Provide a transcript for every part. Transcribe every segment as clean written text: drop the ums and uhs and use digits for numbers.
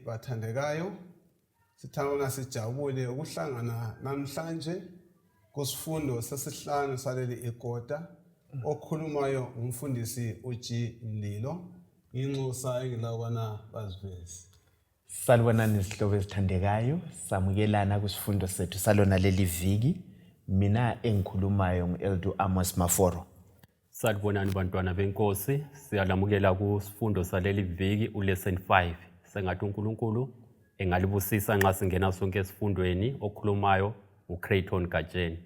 Bathandekayo. Sithanda ukubana sijabule ukuhlangana namhlanje kusifundo sesihlanu saleli ikota. Okhulumayo umfundisi uG Mlilo. Nginxusa engilabana baziveze. Salibonani izihlobo ezithandekayo, samukelana kwisifundo sethu salona leli viki. Mina engikhulumayo ngu-Eldu Amos Maforo. Salibonani bantwana benkosi, siyalamukela kusifundo saleli viki ulesson 5. Sengathi uNkulunkulu engalibusisa nxa singena sonke esifundweni. Okhulumayo uCreighton Gatsheni.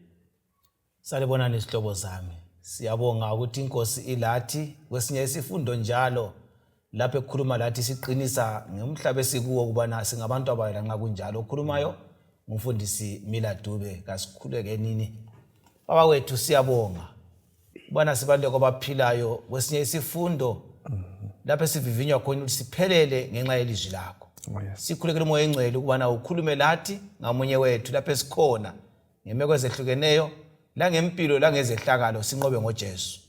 Salibonani izihlobo zami. Siyabonga ukuthi inkosi ilathi kwesinye isifundo njalo lapho ekhuluma lathi siqinisa ngomhlaba esikuwo ukubana singabantu abayo lanxa kunjalo. Okhulumayo ngumfundisi Mila Dube. Kasikhuleke nini. Baba wethu, siyabonga ubana sibaluleko abaphilayo kwesinye isifundo lapho esivivinywa khona ukuthi siphelele ngenxa yelizwi lakho. Oh, yes. Sikhulekele uMoya Engcwele ukubana ukhulume lathi ngamunye wethu lapho esikhona ngemeko ezehlukeneyo langempilo langezehlakalo, sinqobe ngoJesu.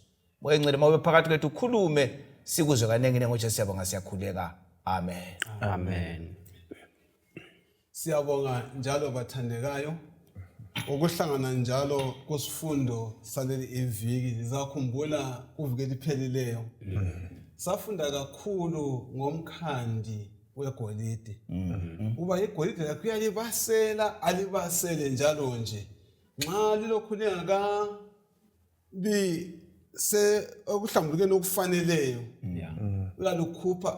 Moya Engcwele, mawube phakathi kwethu, ukhulume sikuzwe kaningi ngoJesu. Siyabonga, siyakhuleka, amen. Amen. Siyabonga njalo bathandekayo ukuhlangana njalo kusifundo saleli iviki. Lizakhumbula kuviki eliphelileyo safunda kakhulu ngomkhandi wegolide, uba igolide lakhe uyalibasela, alibasele njalo nje nxa lilokhu lingakabi se okuhlambulukeni okufaneleyo, uyalukhupha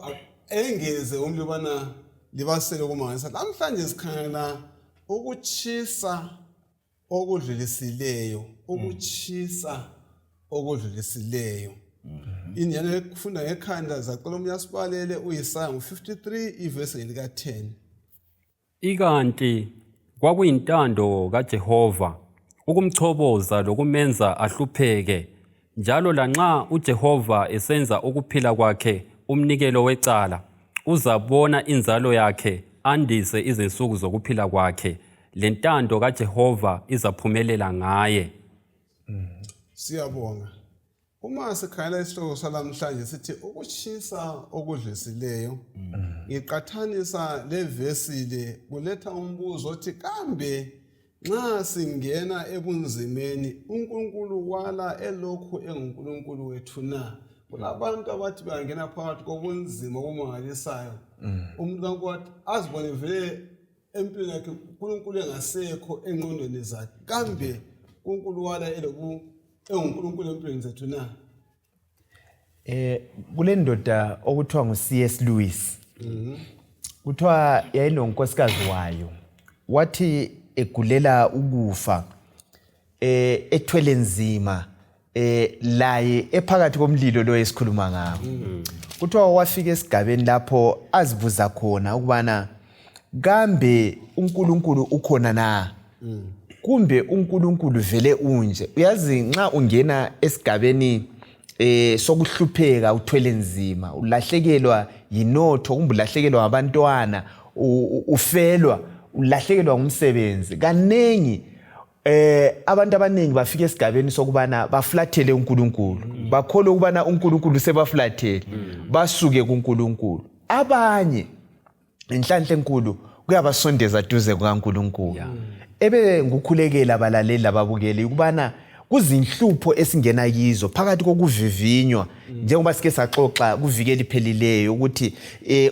engeze umlilo ubana libasele okumangalisa. Namhlanje sikhangela ukutshisa okudlulisileyo, ukutshisa okudlulisileyo. Indlela yokufunda ngekhanda, zacela omunye asibalele uIsaya ngo-53 ivesi lika-10. Ikanti kwakuyintando kaJehova ukumchoboza lokumenza ahlupheke, njalo lanxa uJehova esenza ukuphila kwakhe umnikelo wecala, uzabona inzalo yakhe, andise izinsuku zokuphila kwakhe, lentando kaJehova izaphumelela ngaye. Siyabonga. Uma sikhangela isihloko salamhlanje sithi ukutshisa okudlisileyo, ngiqathanisa levesi le kuletha umbuzo othi, kambe nxa singena ebunzimeni uNkulunkulu wala elokhu enguNkulunkulu wethu na? Kulabantu abathi bangena phakathi kobunzima obumangalisayo, umuntu kaNkulunkulu azibone vele empilweni yakhe uNkulunkulu engasekho engqondweni zakhe. Kambe uNkulunkulu wala eloku enguNkulunkulu empilweni zethu na? Kule ndoda okuthiwa ngu-C.S. Lewis. Kuthiwa yayinonkosikazi wayo. Wathi egulela ukufa, ethwele nzima, laye ephakathi komlilo lo esikhuluma ngawo. Kuthiwa wafika esigabeni lapho azibuza khona ukubana kambe uNkulunkulu ukhona na? Kumbe uNkulunkulu vele unje. Uyazi, nxa ungena esigabeni sokuhlupheka, uthwele nzima, ulahlekelwa yinotho, kumbe ulahlekelwa ngabantwana, ufelwa, ulahlekelwa ngumsebenzi, kaningi abantu abaningi bafika esigabeni sokubana baflathele uNkulunkulu, bakholwe ukubana uNkulunkulu sebaflathele, basuke kuNkulunkulu. Abanye inhlanhla enkulu kuyabasondeza duze kukaNkulunkulu. Ebe ngukhulekela abalaleli lababukeli ukubana kuzinhlupho esingena kizo phakathi kokuvivinywa, njengoba sike saxoxa kuviki eliphelileyo ukuthi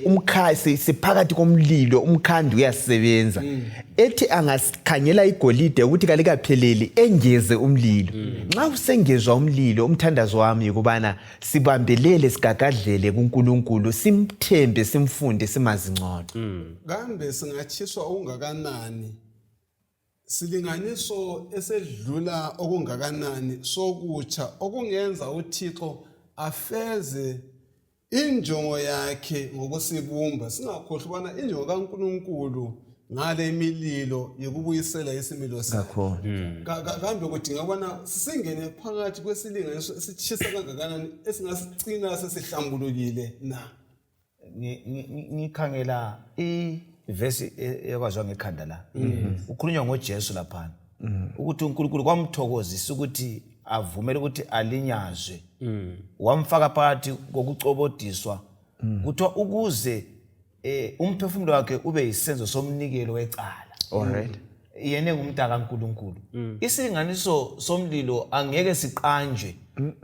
umkha siphakathi komlilo, umkhandi uyasebenza, ethi angasikhangela igolide ukuthi kalikapheleli, engeze umlilo. Nxa usengezwa umlilo, umthandazo wami ukubana sibambelele, sigagadlele kuNkulunkulu, simthembe, simfunde, simazi ngcono. Kambe singatshiswa okungakanani, silinganiso esedlula okungakanani sokutsha okungenza uThixo afeze injongo yakhe ngokusibumba? Singakhohlwa ubana injongo kaNkulunkulu ngale imililo yokubuyisela isimilo sakhe. Kakhulu. Kambe kudinga ukubana singene phakathi kwesilinganiso esitshisa kangakanani esingasicina sesihlambulukile na? Ngikhangela ivesi ekwaziwa ngekhanda la, ukhulunywa ngoJesu laphana ukuthi uNkulunkulu kwamthokozisa ukuthi avumele ukuthi alinyazwe, wamfaka phakathi kokucobodiswa, kuthiwa ukuze Umphefumulo wakhe ube yisenzo somnikelo wecala. Alright. Yena engumntaka kaNkulunkulu. Isilinganiso somlilo angeke siqanjwe.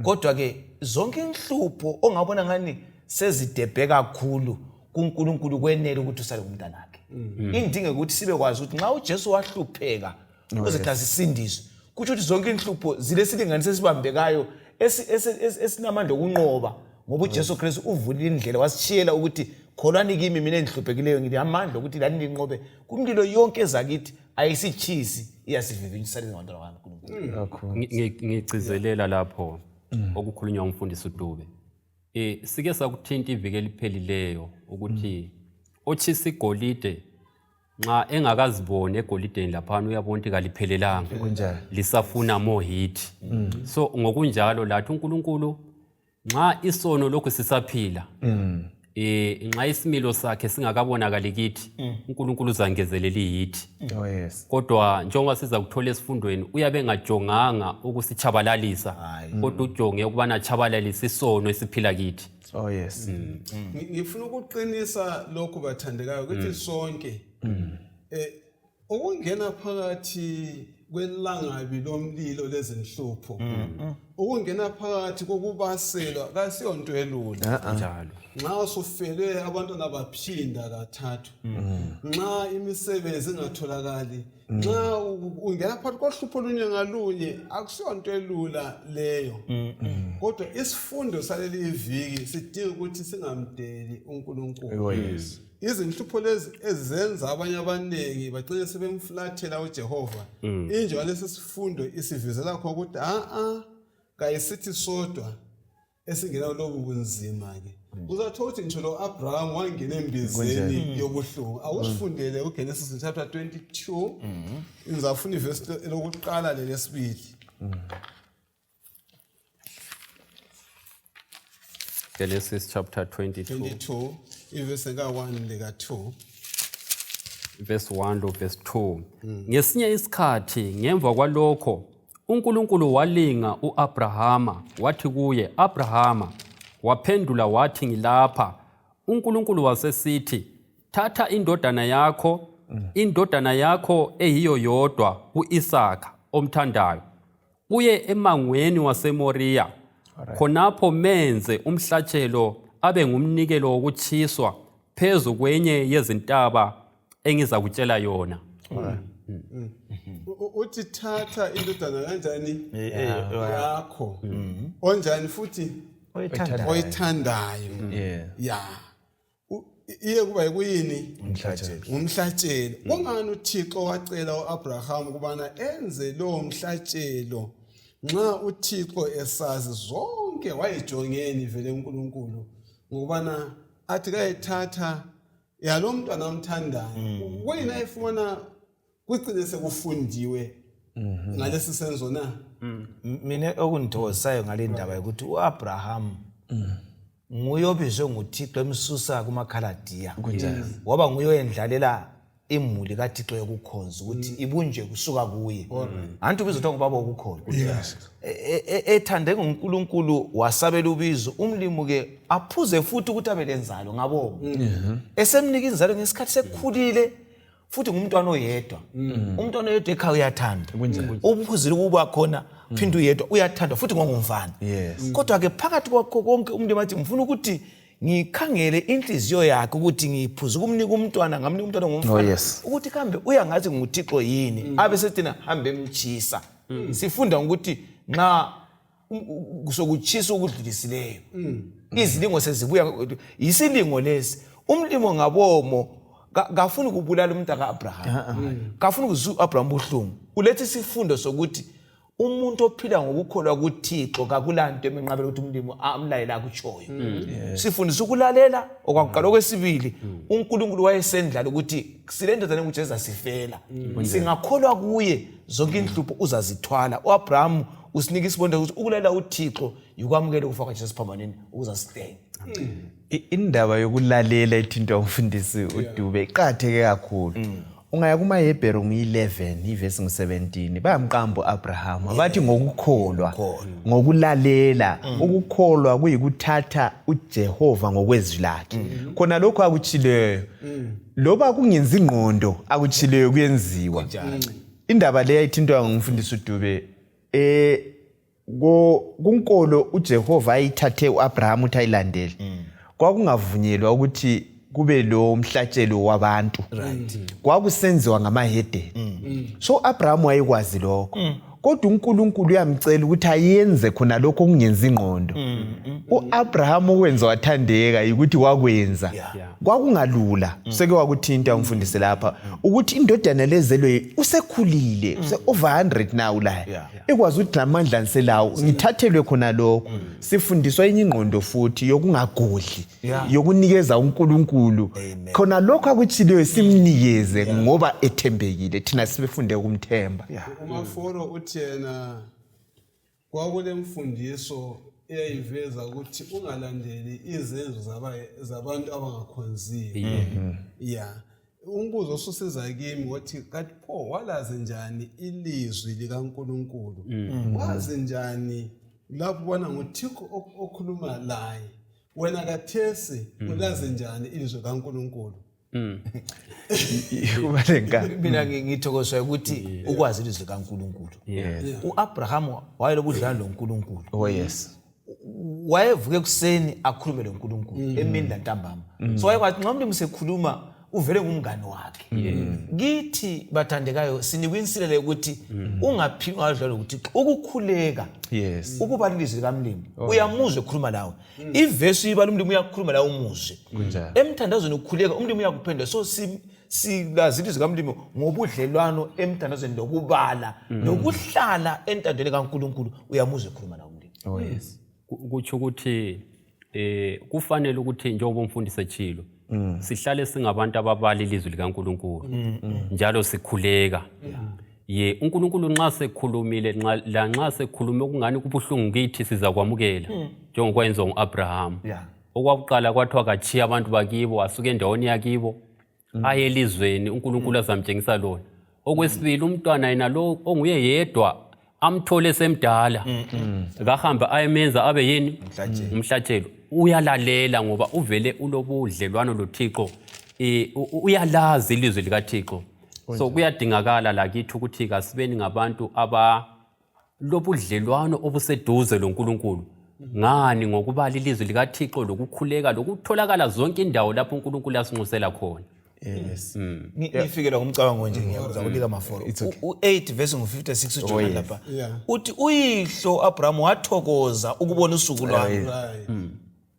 Kodwa ke zonke inhlupho ongabona ngani sezidebhe kakhulu kuNkulunkulu kwenele ukuthi usale ngumntanakhe. Indinge ukuthi sibe kwazi ukuthi nxa uJesu wahlupheka ukuze thina sisindiswe, kutsho ukuthi zonke inhlupho zilesilinganiso esibambekayo esinamandla okunqoba, ngoba uJesu Kristu uvulile indlela wasitshiyela ukuthi kholwani kimi mina engihluphekileyo, ngilamandla ukuthi lani ninqobe kumlilo yonke ezakithi. Ayisitshisi, iyasivivinyisa lezingabantwana bakaNkulunkulu. Kakhulu. Ngigcizelela lapho okukhulunywa umfundisi uDube. Sike sakuthinta iviki eliphelileyo ukuthi otshisa igolide nxa engakaziboni egolideni laphana uyabona ukuthi kaliphelelanga, Kunjalo. lisafuna more heat. So ngokunjalo lathi uNkulunkulu nxa isono lokhu sisaphila, nxa isimilo sakhe singakabonakali kithi, uNkulunkulu uzangezelela iheat. Oh yes. Kodwa njengoba siza kuthola esifundweni, uyabe engajonganga ukusitshabalalisa, kodwa ujonge ukubana atshabalalise isono esiphila kithi. Oh yes. Ngifuna ukuqinisa lokhu bathandekayo ukuthi sonke ukungena phakathi kwelangabi lomlilo lezinhlupho, ukungena phakathi kokubaselwa kasiyonto elula. Njalo. Nxa usufelwe abantwana baphinda kathathu, nxa imisebenzi ingatholakali, nxa ungena phakathi kohlupho olunye ngalunye, akusiyonto elula leyo. Kodwa isifundo saleli iviki sidinga ukuthi singamdeli uNkulunkulu. Oh yes. Izinhlupho lezi ezenza abanye abaningi bagcine sebemflathela uJehova, injengoba lesi sifundo isivezela khona ukuthi a-a kayisithi sodwa esingena kulobu bunzima-ke. Uzathola ukuthi ngisho lo Abraham wangena embizeni yobuhlungu. Awusifundele uGenesis chapter 22, ngizafuna ivesi elokuqala lelesibili. Genesis chapter 22. 22 ivesi ka-1 leka-2. Verse 1 lo verse 2. Ngesinye isikhathi ngemva kwalokho uNkulunkulu walinga uAbrahama, wathi kuye, Abrahama. Waphendula wathi, ngilapha. uNkulunkulu wasesithi, thatha indodana yakho, indodana yakho eyiyo yodwa, uIsaka omthandayo, uye emangweni waseMoriya, khonapho menze umhlatshelo abe ngumnikelo wokutshiswa phezu kwenye yezintaba engizakutshela yona. Uthi thatha indodana kanjani yakho, onjani futhi oyithandayo, ya iye kuba yikuyini? Umhlatshelo. Ngumhlatshelo. Kungani uThixo wacela uAbraham ukubana enze lowo mhlatshelo nxa uThixo esazi zonke? Wayejongeni vele uNkulunkulu ngokubana athi kayethatha yalo mntwana amthandayo? Kuyini ayefumana kugcine sekufundiwe ngalesi senzo na? Mina okungithokozisayo ngale ndaba ukuthi uAbraham nguye obizwe nguThixo emsusa kumaKhaladiya, waba nguye oyendlalela imuli kaThixo yokukhonza ukuthi ibunjwe kusuka kuye. Anti ubizwa kuthiwa ngubaba wokukhona. Ethande nguNkulunkulu wasabela ubizo. Umlimu ke aphuze futhi ukuthi abe lenzalo ngabo. Esemnika inzalo ngesikhathi sekukhulile, futhi ngumntwana oyedwa. Umntwana oyedwa ekhaya uyathanda, uphuzile ukuba khona, phinde uyedwa uyathandwa futhi ngongumfana. Kodwa ke phakathi kwakho konke umuntu athi ngifuna ukuthi ngikhangele inhliziyo yakhe ukuthi ngiphuze ukumnika umntwana, ngamnika umntwana ngumfana, ukuthi kambe uyangathi nguThixo yini, abe sethina hambe emtshisa. Sifunda ukuthi nxa sokutshisa okudlulisileyo, izilingo sezibuya. Yisilingo lesi, umlimo ngabomo kafuni kubulala umuntu ka-Abraham, kafuni ukuzwa u-Abraham buhlungu. Uletha isifundo sokuthi umuntu ophila ngokukholwa kuThixo kakulanto emenqabela ukuthi umlimo amlayela akutshoyo. Sifundisa ukulalela okwakuqala. Okwesibili, uNkulunkulu wayesendlala ukuthi silendodana enguJesu asifela, singakholwa kuye zonke inhlupho uzazithwala. U-Abraham usinika isibonelo ukuthi ukulalela uThixo yikwamukela ukufa kwaJesu esiphambanweni ukuze asihlenge. Indaba yokulalela ethintwa umfundisi uDube iqakatheke kakhulu. Ungaya kumaHebheru ngu-11 ivesi ngu-17 bayamqamba u-Abrahama bathi ngokukholwa ngokulalela. Ukukholwa kuyikuthatha uJehova ngokwezwi lakhe. Khona lokho akutshileyo loba kungenzi ingqondo, akutshileyo kuyenziwa. Indaba leyo ayithintwa ngumfundisi uDube kunkolo uJehova ayithathe uAbraham ukuthi ayilandele, kwakungavunyelwa ukuthi kube lo mhlatshelo wabantu, kwakusenziwa ngamahedeni. So uAbraham wayekwazi lokho, kodwa uNkulunkulu uyamcela ukuthi ayenze khona lokho okungenza ingqondo. UAbraham okwenza wathandeka ukuthi wakwenza. Kwakungalula. Seke wakuthinta umfundisi lapha ukuthi indodana lezelwe usekhulile, use over 100 now la, ekwazi ukuthi lamandla ngiselawo ngithathelwe khona lokho. Sifundiswa enye ingqondo futhi yokungagodli, yokunikeza uNkulunkulu khona lokho akutshileyo, simnikeze ngoba ethembekile. Thina sibefunde ukumthemba. UMaforo uthi yena kwakule mfundiso eyayiveza ukuthi ungalandeli izenzo zabantu abangakhonziyo. Ya, umbuzo osusiza kimi ngothi, kanti pho walazi njani ilizwi likaNkulunkulu? Wazi njani lapho ubona nguThixo okhuluma laye? Wena kathesi ulazi njani ilizwi kaNkulunkulu? Kuba lenkani. Mina ngithokozwa ukuthi ukwazi ilizwi likaNkulunkulu. U-Abrahamu wayelobudlelwano loNkulunkulu. Oh yes. Wayevuka ekuseni akhulume loNkulunkulu emini lantambama. So wayekwazi nxa umuntu sekhuluma uvele ngumngane wakhe. Kithi bathandekayo sinikwa insilela yokuthi ungaphili ungadlala ukuthi ukukhuleka, ukubala ilizwi likamlimi, uyamuzwa ekhuluma lawe. Ivesi uyibala, umlimi uyakhuluma lawe, umuzwe. Emthandazweni ukhuleka, umlimi uyakuphendula. So silazi ilizwi kamlimi ngobudlelwano emthandazweni lokubala nokuhlala entandweni kaNkulunkulu, uyamuzwa ekhuluma lawe umlimi. Oh yes. Kutsho ukuthi kufanele ukuthi njengoba umfundisi etshilo, sihlale singabantu ababala ilizwi likaNkulunkulu njalo sikhuleka. Ye, uNkulunkulu nxa sekhulumile, nxa la nxa sekhulume okungani kubuhlungu kithi, sizakwamukela njengokwenziwa ngu-Abraham. Okwakuqala kwathiwa katshiye abantu bakibo, asuke endaweni yakibo, aye elizweni uNkulunkulu azamtshengisa lona. Okwesibili, umntwana yena lo onguye yedwa amthole semdala, kahambe ayemenza abe yini? Umhlatshelo. Uyalalela ngoba uvele ulobudlelwano loThixo, uyalazi ilizwi likaThixo. So kuyadingakala lakithi ukuthi kasibeni ngabantu aba lobudlelwano obuseduze loNkulunkulu. Ngani? Ngokubala ilizwi likaThixo, lokukhuleka, lokutholakala zonke indawo lapho uNkulunkulu asinxusela khona. Ngifikelwa ngumcabango nje, ngiyakuza kunika Maforo. It's okay. U-8 verse ngu-56 uJohn lapha uthi uyihlo Abraham wathokoza ukubona usuku lwami,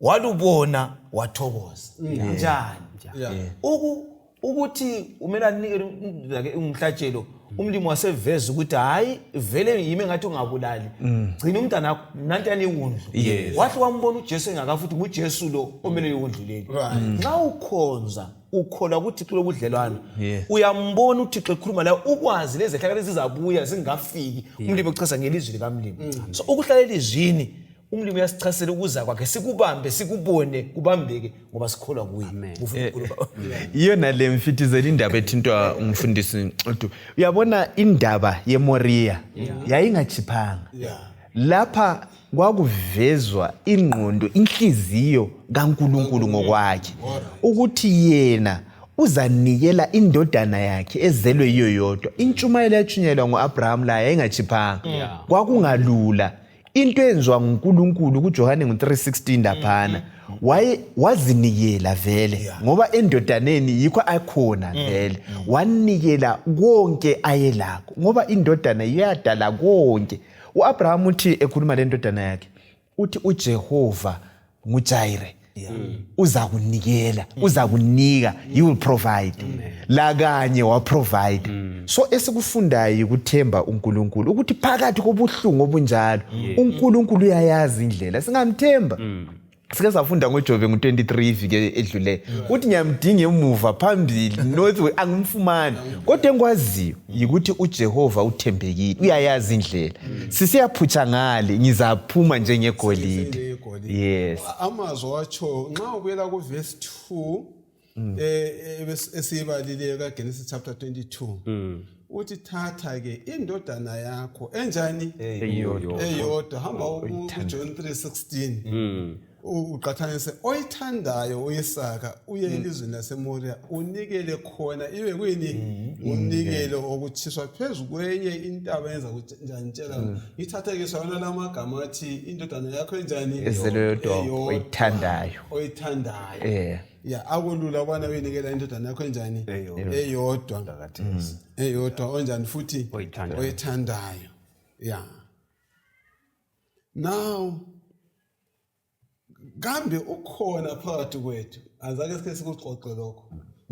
walubona wathokoza. Njani? Ukuthi umele anikele like umhlatshelo, umlimi waseveza ukuthi hayi vele yimi engathi ungabulali, gcina umntana wakho, nantiyani iwundlu. Wahle wambona uJesu engakafi ukuthi nguJesu lo omele iwundlu leli. Nxa ukhonza ukholwa kuThixo lobudlelwano, uyambona uThixo ekhuluma lawe, ukwazi lezehlakalo ezizabuya zingafiki. Umlimi uchaza ngelizwi likamlimi. So ukuhlala elizwini, umlimi uyasichasela ukuza kwakhe, sikubambe, sikubone kubambeke ngoba sikholwa kuye. Ufuna ukukhuluma. Iyona le mfithizela indaba ethintwa umfundisi Nxudu. Uyabona indaba yeMoriya yayingachiphanga. Lapha kwakuvezwa ingqondo, inhliziyo kaNkulunkulu ngokwakhe, ukuthi yena uzanikela indodana yakhe ezelwe yiyo yodwa. Intshumayelo yatshunyelwa ngu-Abraham la yayingachiphanga. Kwakungalula. Into eyenziwa nguNkulunkulu kuJohane ngu-3:16 laphana, waye wazinikela vele ngoba endodaneni yikho akhona vele, wanikela konke ayelakho ngoba indodana iyadala konke. U-Abraham uthi ekhuluma lendodana yakhe uthi uJehova nguJire, uzakunikela, uzakunika, he will provide. La kanye wa-provide. So esikufundayo ukuthemba uNkulunkulu ukuthi phakathi kobuhlungu obunjalo uNkulunkulu uyayazi indlela, singamthemba. Sike safunda ngoJobe ngu-23 iviki edlule ukuthi ngiyamdinga emuva, phambili, north, angimfumani, kodwa engikwaziyo yikuthi uJehova uthembekile, uyayazi indlela. Sisiyaphutsha ngale, ngizaphuma njengegolide. Njengegolide. Yes. Amazwi watsho nxa ubuyela kuvesi 2. Esiyibalileyo kaGenesis chapter 22, uthi thatha ke indodana yakho enjani? Eyodwa. Eyodwa. Hamba kuJohn 3:16, uqathanise oyithandayo uIsaka, uye elizweni laseMoria, unikele khona ibe kuyini? Umnikelo okutshiswa phezu kwenye intaba yenza njani? Ngithathekiswa yona lamagama athi indodana yakho enjani? Ezelwe yodwa, Eyodwa, oyithandayo. Oyithandayo. Ya, akulula ukubana uyinikela indodana yakho enjani? Eyodwa, eyodwa, onjani futhi? Oyithandayo. Oyithandayo, ya. Now kambe ukhona phakathi kwethu, azake sike sikuxoxe lokho,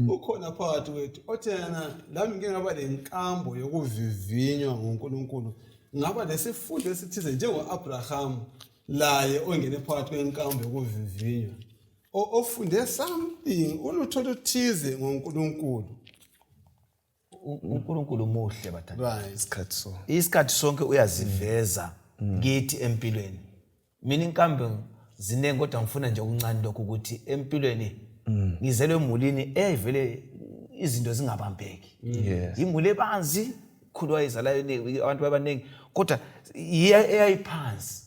ukhona phakathi kwethu othi yena, lami ngike ngaba lenkambo yokuvivinywa nguNkulunkulu, ngaba lesifundo esithize njengo-Abrahamu laye ongene phakathi kwenkambo yokuvivinywa, ofunde something, ulutho oluthize ngoNkulunkulu? UNkulunkulu muhle, bathanda. Right. Isikhathi so. Isikhathi sonke uyaziveza kithi empilweni. Mina inkambo ziningi, kodwa ngifuna nje okuncane lokhu, ukuthi empilweni ngizelwe emulini eyayivele izinto zingabambeki. Imuli ebanzi khulu, wayezalayo abantu abaningi, kodwa eyayiphansi,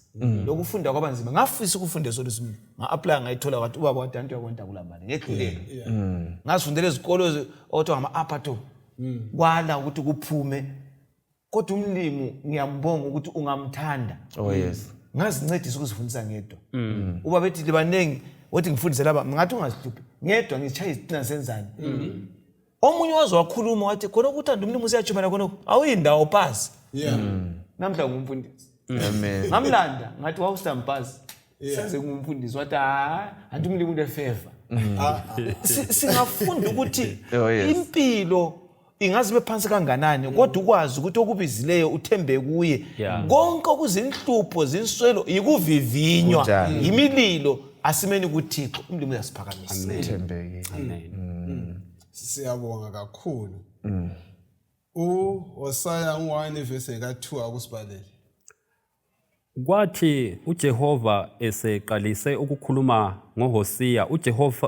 lokufunda kwabanzima. Ngafisa ukufunda esolusini, nga-applya, ngayithola, wathi ubaba, wathi anti uyabona kula mali ngehluleka. Ngazifundela ezikolo okuthiwa ngama-upper top, kwala ukuthi kuphume, kodwa umlimu ngiyambonga ukuthi ungamthanda. Oh yes. Ngazincedisa ukuzifundisa ngedwa. Uba bethi libaningi, wothi ngifundise laba, ngathi ungazihluphi, ngedwa ngishaya izitina senzani. Omunye waze wakhuluma wathi khona ukuthanda umlimu usiyachumela khonokho, awuyindawo pasi. Namhla ngumfundisi. Amen. Ngamlanda, ngathi wawusampasi, senze ngumfundisi, wathi hayi, anti umlimu ulefeva. Singafunda ukuthi Oh, yes. impilo ingaze ibe phansi kanganani, kodwa ukwazi ukuthi okubizileyo uthembe kuye. Konke okuzinhlupho, zinswelo, yikuvivinywa. Kunjalo. Yimililo. Asimeni kuThixo, umlimi uyasiphakamisa. Thembekile. Amen. Siyabonga kakhulu. UHosaya 1 verse ka2, akusibalele. Kwathi uJehova eseqalise ukukhuluma ngoHosiya,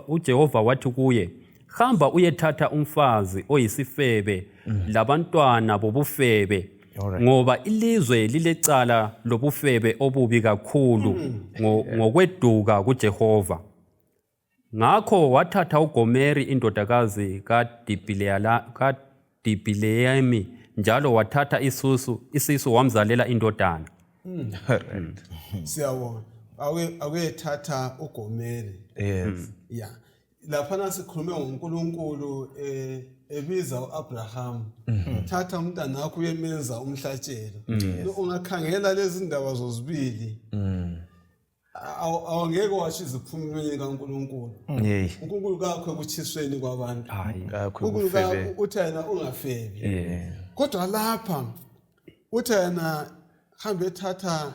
uJehova wathi kuye, "Hamba uyethatha umfazi oyisifebe labantwana bobufebe, ngoba ilizwe lilecala lobufebe obubi kakhulu ngokweduka kuJehova." Ngakho wathatha uGomeri indodakazi kaDibileyami, njalo wathatha isisu, wamzalela indodana. Siyabonga. Akuyethatha uGomeri. Ya, laphana sikhulume ngoNkulunkulu ebiza uAbraham, thatha umntana wakho uyemenza umhlatshelo. Ungakhangela lezi ndaba zozibili, awangeke washo iziphumulweni kaNkulunkulu. uNkulunkulu kakho ekutshisweni kwabantu. Kakho uNkulunkulu ubufebe. Uthi yena ungafebi, kodwa lapha uthi yena hambe ethatha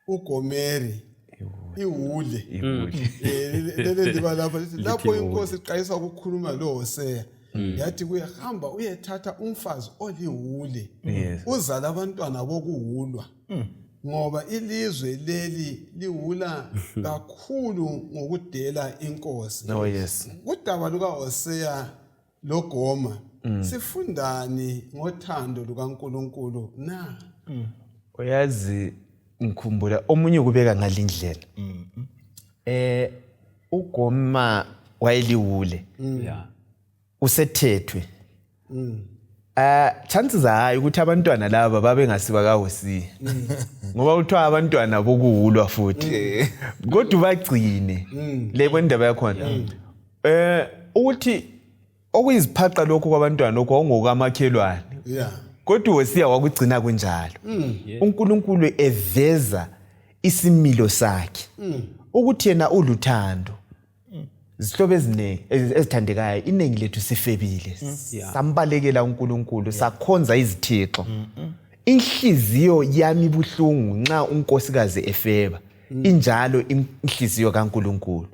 uGomeri iwule. Iwule. Leli liba lapha lithi lapho iwule. Inkosi iqalisa ukukhuluma lo Hosea, yathi kuye, hamba uyethatha umfazi oliwule, uzala abantwana bokuwulwa, ngoba ilizwe leli liwula kakhulu ngokudela inkosi. Oh yes. Kudaba lukaHosea loGoma, sifundani ngothando lukaNkulunkulu na? Uyazi, ngikhumbula omunye ukubeka ngalindlela. UGoma wayeliwule. Usethethwe. Chances are high ukuthi abantwana laba babengasiba kaHosiya. Ngoba kuthiwa abantwana bokuwulwa futhi. Kodwa bagcine le kwendaba yakhona. Ukuthi okuyiziphaqa lokhu kwabantwana lokhu awungokamakhelwane. Kodwa uHosiya wakugcina kunjalo. UNkulunkulu eveza isimilo sakhe ukuthi yena uluthando. Zihlobo eziningi ezithandekayo, iningi lethu sifebile, sambalekela uNkulunkulu, sakhonza izithixo. Inhliziyo yami ibuhlungu nxa unkosikazi efeba, injalo inhliziyo kaNkulunkulu.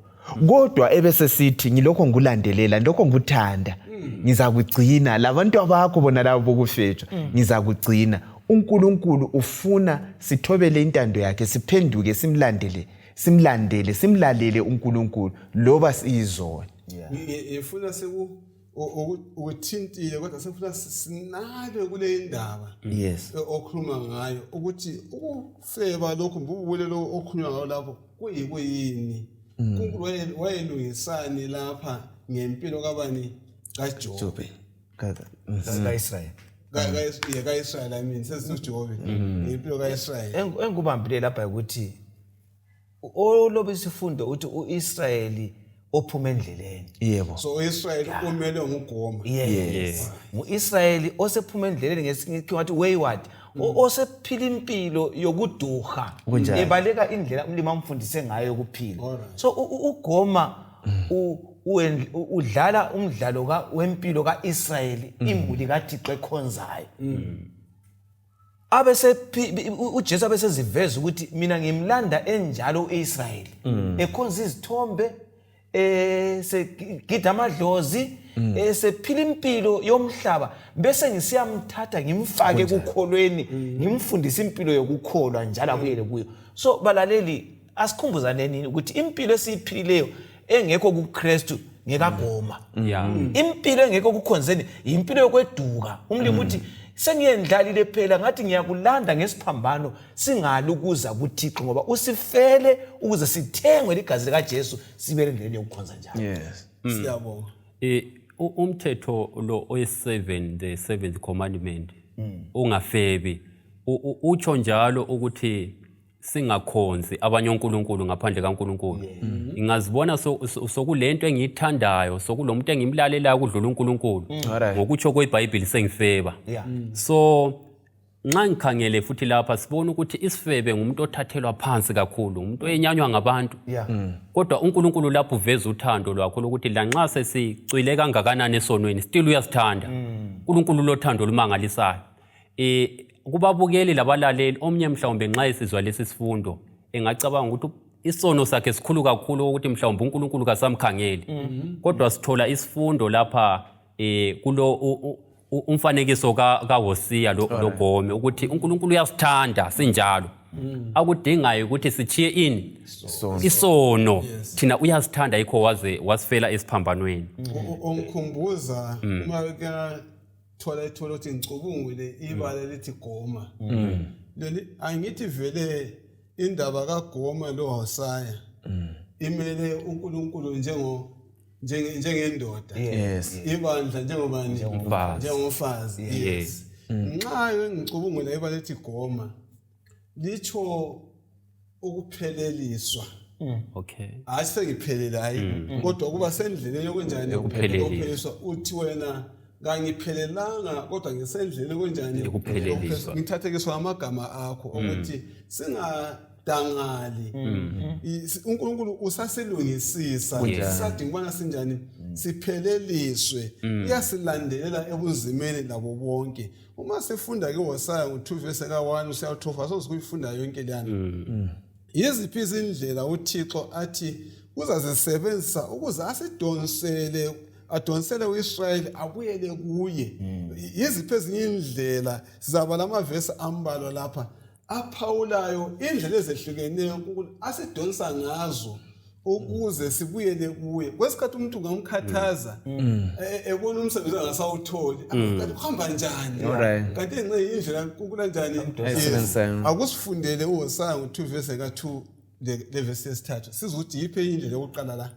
Kodwa ebese sithi ngilokho ngikulandelela, lokho ngikuthanda, ngizakugcina labantu abakho bona labo bokufetshwa, ngizakugcina. UNkulunkulu ufuna sithobele intando yakhe, siphenduke, simlandele, simlandele, simlalele uNkulunkulu loba siyizona. Ngifuna seku ukuthintile kodwa sefuna sinabe kule indaba yes okhuluma ngayo ukuthi ukufeba lokhu mbubule lokhu okhulunywa ngayo lapho kuyikuyini. uNkulunkulu wayelungisani lapha ngempilo kabani? KaJobe. Ka-Israyeli. Ka-Israyeli, I mean sesiuJobe ngempilo ka-Israyeli. Engikubambile lapha ukuthi oloba isifundo uthi uIsrayeli ophuma endleleni. Yebo. So uIsrayeli umelwe nguGoma. Yes. NguIsrayeli osephuma endleleni, ngesikhiwa wathi wayward, osephila impilo yokuduha, ebaleka indlela umlimi amfundise ngayo yokuphila. So uGoma udlala umdlalo wempilo kaIsrayeli, imuli kaThixo ekhonzayo. Abese uJesu abeseziveza ukuthi mina ngimlanda enjalo uIsrayeli, ekhonza izithombe, segida amadlozi, esephila impilo yomhlaba, bese ngisiyamthatha ngimfake kukholweni, ngimfundise impilo yokukholwa njalo abuyele kuyo. So balaleli, asikhumbuzaneni ukuthi impilo esiyiphilileyo engekho kuKristu ngekagoma. Impilo engekho kukhonzeni impilo yokweduka. Umlimi uthi sengiyendlalile phela, ngathi ngiyakulanda ngesiphambano, singali ukuza kuThixo ngoba usifele ukuze sithengwe ligazi likaJesu, sibe endleleni yokukhonza njalo. Yes. Siyabonga. Umthetho lo oyi-7, the seventh commandment, ungafebi, utsho njalo ukuthi singakhonzi abanye onkulunkulu ngaphandle kaNkulunkulu. Ingazibona sokulento engiyithandayo, sokulomuntu engimlalelayo kudlula uNkulunkulu. Ngokutsho kweBhayibheli sengifeba. So nxa ngikhangele futhi lapha sibona ukuthi isifebe ngumuntu othathelwa phansi kakhulu, umuntu oyenyanywa ngabantu. Kodwa uNkulunkulu lapho uveza uthando lwakho lokuthi lanxa sesicwile kangakanani esonweni, still uyasithanda. uNkulunkulu lothando olumangalisayo. Kubabukeli labalaleli, omnye mhlawumbe nxa esizwa lesi sifundo engacabanga ukuthi isono sakhe sikhulu kakhulu ukuthi mhlawumbe uNkulunkulu kasamkhangeli. Kodwa sithola isifundo lapha kulo umfanekiso kaHosiya loGome ukuthi uNkulunkulu uyasithanda sinjalo. Akudingayo ukuthi sitshiye ini? Isono. Thina uyasithanda, yikho waze wasifela esiphambanweni. Ungikhumbuza uma thola ithola ukuthi ngicubungule ibala lithi Goma. Leli angithi vele indaba kaGoma loHosaya imele uNkulunkulu njengendoda. Yes. Ibandla njengobani? Njengomfazi. Yes. Nxa ngicubungula ibala lithi Goma litsho ukupheleliswa. Okay. Hayi sengiphelele, hayi, kodwa kuba sendleleni yokunjani? Yokupheleliswa. Uthi wena kangiphelelanga kodwa ngisendleleni yokunjani? Yokupheleliswa. Ngithathekiswa amagama akho ukuthi singadangali. uNkulunkulu usasilungisisa, sisadinga ukubana sinjani? Sipheleliswe. Uyasilandelela ebunzimeni labo bonke. Uma sifunda ke Hosea ngo2 verse ka1 usiya-2, asoze kuyifunda yonke leyana. Yiziphi izindlela uThixo athi uzazisebenzisa ukuze asidonsele, adonsele uIsrayeli abuyele kuye? Yiziphi ezinye indlela? Sizaba lamavesi ambalwa lapha aphawulayo indlela ezehlukeneyo uNkulunkulu asidonsa ngazo ukuze sibuyele kuye. Kwesikhathi umuntu ungamkhathaza ebona umsebenzi angasawutholi, kanti kuhamba njani? Kanti enxe indlela uNkulunkulu anjani akusifundele uHosea ngo2 verse ka2 le verse yesithathu, sizwe ukuthi yiphi indlela yokuqala la.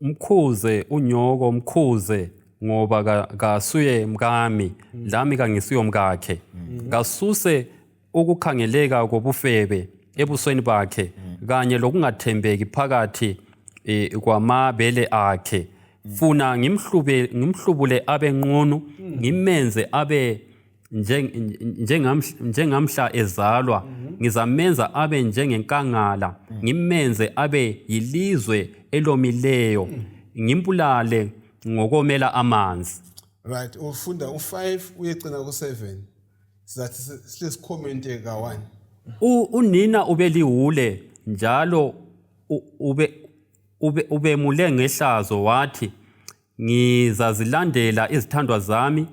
Mkhuze unyoko, mkhuze, ngoba kasuye mkami, lami kangisuye mkakhe. Kasuse ukukhangeleka kobufebe ebusweni bakhe kanye lokungathembeki phakathi kwamabele akhe. Funa ngimhlubule abe nqunu, ngimenze abe njengamhla ezalwa. Ngizamenza abe njengenkangala, ngimenze abe yilizwe elomileyo, ngimbulale ngokomela amanzi. Right, ufunda u5 uyegcina ku7, sizathi sihle sikhomente ka1. Unina ubeliwule njalo ubemule ngehlazo, wathi ngizazilandela izithandwa zami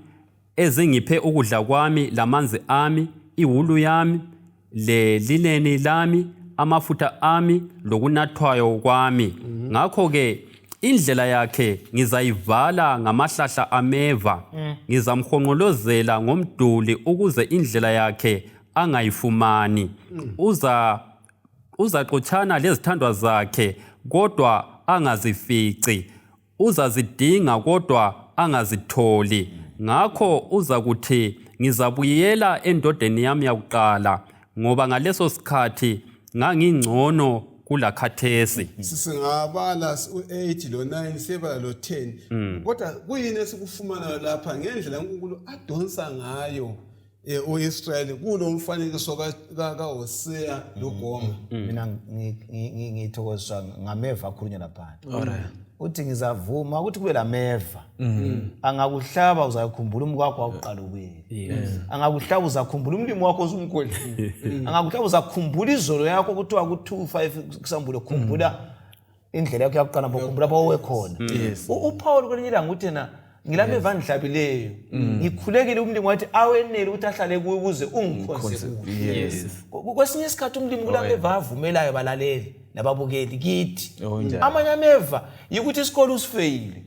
ezingiphe ukudla kwami lamanzi ami, iwulu yami lelineni lami, amafutha ami lokunathwayo kwami. Ngakho-ke Indlela yakhe ngizayivala ngamahlahla ameva, ngizamhonqolozela ngomduli ukuze indlela yakhe angayifumani. Uza uzaxotshana lezithandwa zakhe kodwa angazifici. Uzazidinga kodwa angazitholi. Ngakho uzakuthi ngizabuyela endodeni yami yakuqala ngoba ngaleso sikhathi ngangingcono kulakhathesi. Singabala u-8 lo-9 siyebala lo-10 kodwa kuyini esikufumanayo lapha ngendlela uNkulunkulu adonsa ngayo u-Israyeli kulo mfanekiso kaHosea loGoma. Mina ngithokoziswa ngameva akhulunywa laphana. Uthi ngizavuma ukuthi kube lameva. Angakuhlaba uzakhumbula umkwakho wakuqala ubuyele. Angakuhlaba uzakhumbula umlimi wakho osumgodlile. Angakuhlaba uzakhumbula izolo yakho kuthiwa ku-2 5 kusambulo khumbula indlela yakho yakuqala ngokhumbula lapho owekhona. UPaul kwelinye ilanga uthi yena ngilameva angihlabileyo ngikhulekile umlimi wathi awenele ukuthi ahlale kuwe ukuze ungikhonze kuhle. Kwesinye isikhathi umlimi kulameva avumelayo balaleli nababukeli kithi. Amanye ameva yikuthi isikole usifeyile.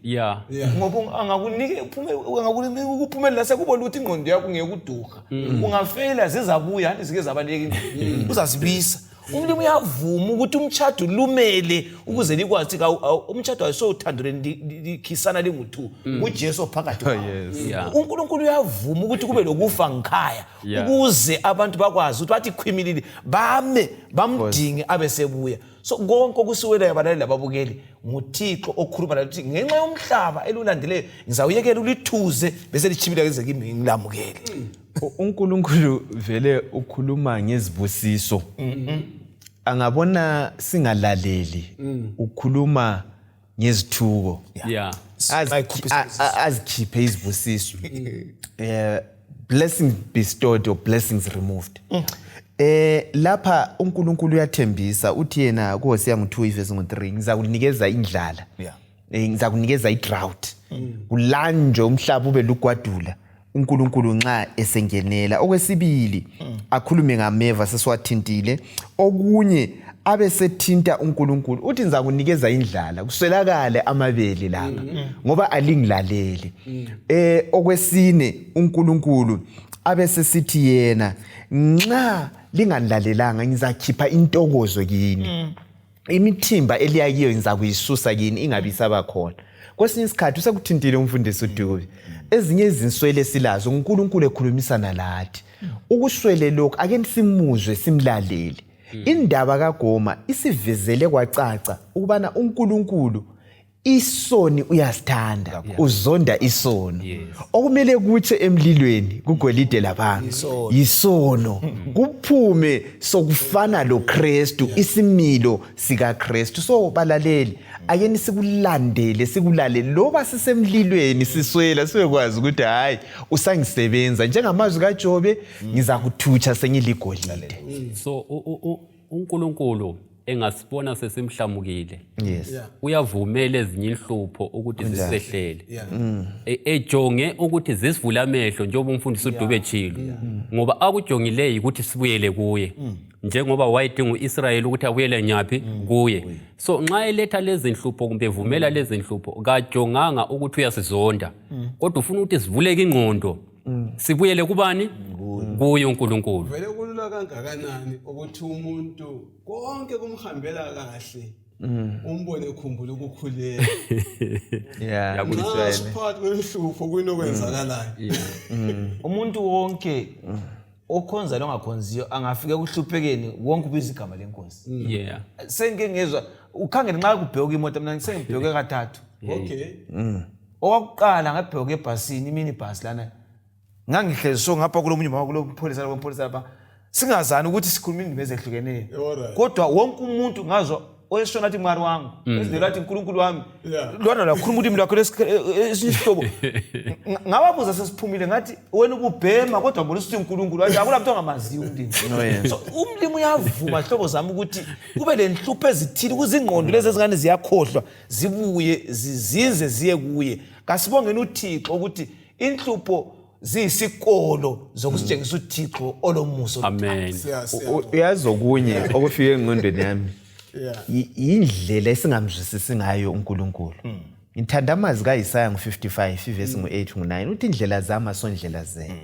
Ngoba angakunike uphume angakunike ukuphumelela sekubona ukuthi ingqondo yakho ngeyokudurha. Ungafeyila zizabuya hanti zike zabaleka ingqondo. Uzazibisa. Umlimi uyavuma ukuthi umtshado lumele ukuze likwazi ukuthi umtshado ayisowuthando likhisana lingu-2 nguJesu phakathi kwawo. uNkulunkulu uyavuma ukuthi kube lokufa ngikhaya ukuze abantu bakwazi ukuthi bathi khwimilili bame bamdinge abe sebuya. So konke okusiwelayo abalaleli lababukeli nguThixo okhuluma lathi ngenxa yomhlaba elulandeleyo ngizawuyekela ulithuze bese lichibila keze kimi ngilamukele. uNkulunkulu vele ukhuluma ngezibusiso. Angabona singalaleli ukhuluma ngezithuko. Azikhiphe izibusiso. Blessings bestowed or blessings removed. Lapha uNkulunkulu uyathembisa uthi yena kuHosea ngo-2 ivesi ngo-3 ngizakunikeza indlala. Ngizakunikeza i-drought. Kulanjwe umhlaba ube lugwadula. uNkulunkulu nxa esengenela. Okwesibili akhulume ngameva sesiwathintile. Okunye abe sethinta uNkulunkulu uthi ngizakunikeza indlala kuswelakale amabele lapha ngoba alingilaleli. Okwesine uNkulunkulu abe sesithi yena nxa linganilalelanga ngizakhipha intokozo kini. Imithimba eliya kiyo ngizakuyisusa kini ingabi isaba khona. Kwesinye isikhathi usekuthintile umfundisi uDube. Ezinye izinswele silazo uNkulunkulu ekhulumisana lathi. Ukuswele lokhu ake simuzwe simlalele. Indaba kaGoma isivezele kwacaca ukubana uNkulunkulu isoni uyasithanda, uzonda isono. Okumele kutshe emlilweni kugolide labantu yisono, kuphume sokufana loKristu, isimilo sikaKristu. So balaleli ake sikulandele sikulalele loba sisemlilweni siswela sibekwazi ukuthi hayi usangisebenza njengamazwi kaJobe ngizakuthutsha sengiligolide. So uNkulunkulu engasibona sesimhlamukile uyavumela ezinye inhlupho ukuthi zisehlele ejonge ukuthi zisivule amehlo njengoba umfundisi uDube tshilo ngoba akujongileyo ukuthi sibuyele kuye njengoba wayedinga uIsrayeli ukuthi abuyele nyaphi kuye. So nxa eletha lezi nhlupho kumbe evumela lezi nhlupho kajonganga ukuthi uyasizonda kodwa ufuna ukuthi sivuleke ingqondo sibuyele kubani? Kuye uNkulunkulu. Vele kulula kangakanani ukuthi umuntu konke kumhambela kahle umbone ekhumbula ukukhuleka. Nxa siphakathi kwenhlupho kuyini okwenzakalayo? Umuntu wonke okhonza longakhonziyo angafika ekuhluphekeni wonke ubiza igama lenkosi. Sengike ngezwa ukhangele nxa kubheka imoto mina sengibheke kathathu. Owakuqala ngabheka ebhasini imini bus lana ngangihlezi so ngapha kulomunye mama kulopholisa lapha lapha singazani ukuthi sikhuluma indimi ezehlukeneyo kodwa wonke umuntu ngazwa oyesona athi mwari wangu ezindlela athi uNkulunkulu wami lwana lakhuluma ulimi lwakho esinye isihlobo. Ngababuza sesiphumile ngathi wena ububhema kodwa mbona usithi uNkulunkulu wathi akula muntu ongamaziyo umlimi. So umlimi uyavuma hlobo zami ukuthi kube lenhlupho ezithile ukuze ingqondo lezi ezingane ziyakhohlwa zibuye zizinze ziye kuye. Kasibongeni uThixo ukuthi inhlupho ziyisikolo zokusitshengisa uThixo olomusa. Amen. Uyazi okunye okufike engqondweni yami. Indlela esingamzwisisi ngayo uNkulunkulu. Ngithanda amazwi kaIsaya ngo-55 ivesi ngo-8 ngo-9 uthi indlela zami asondlela zenu.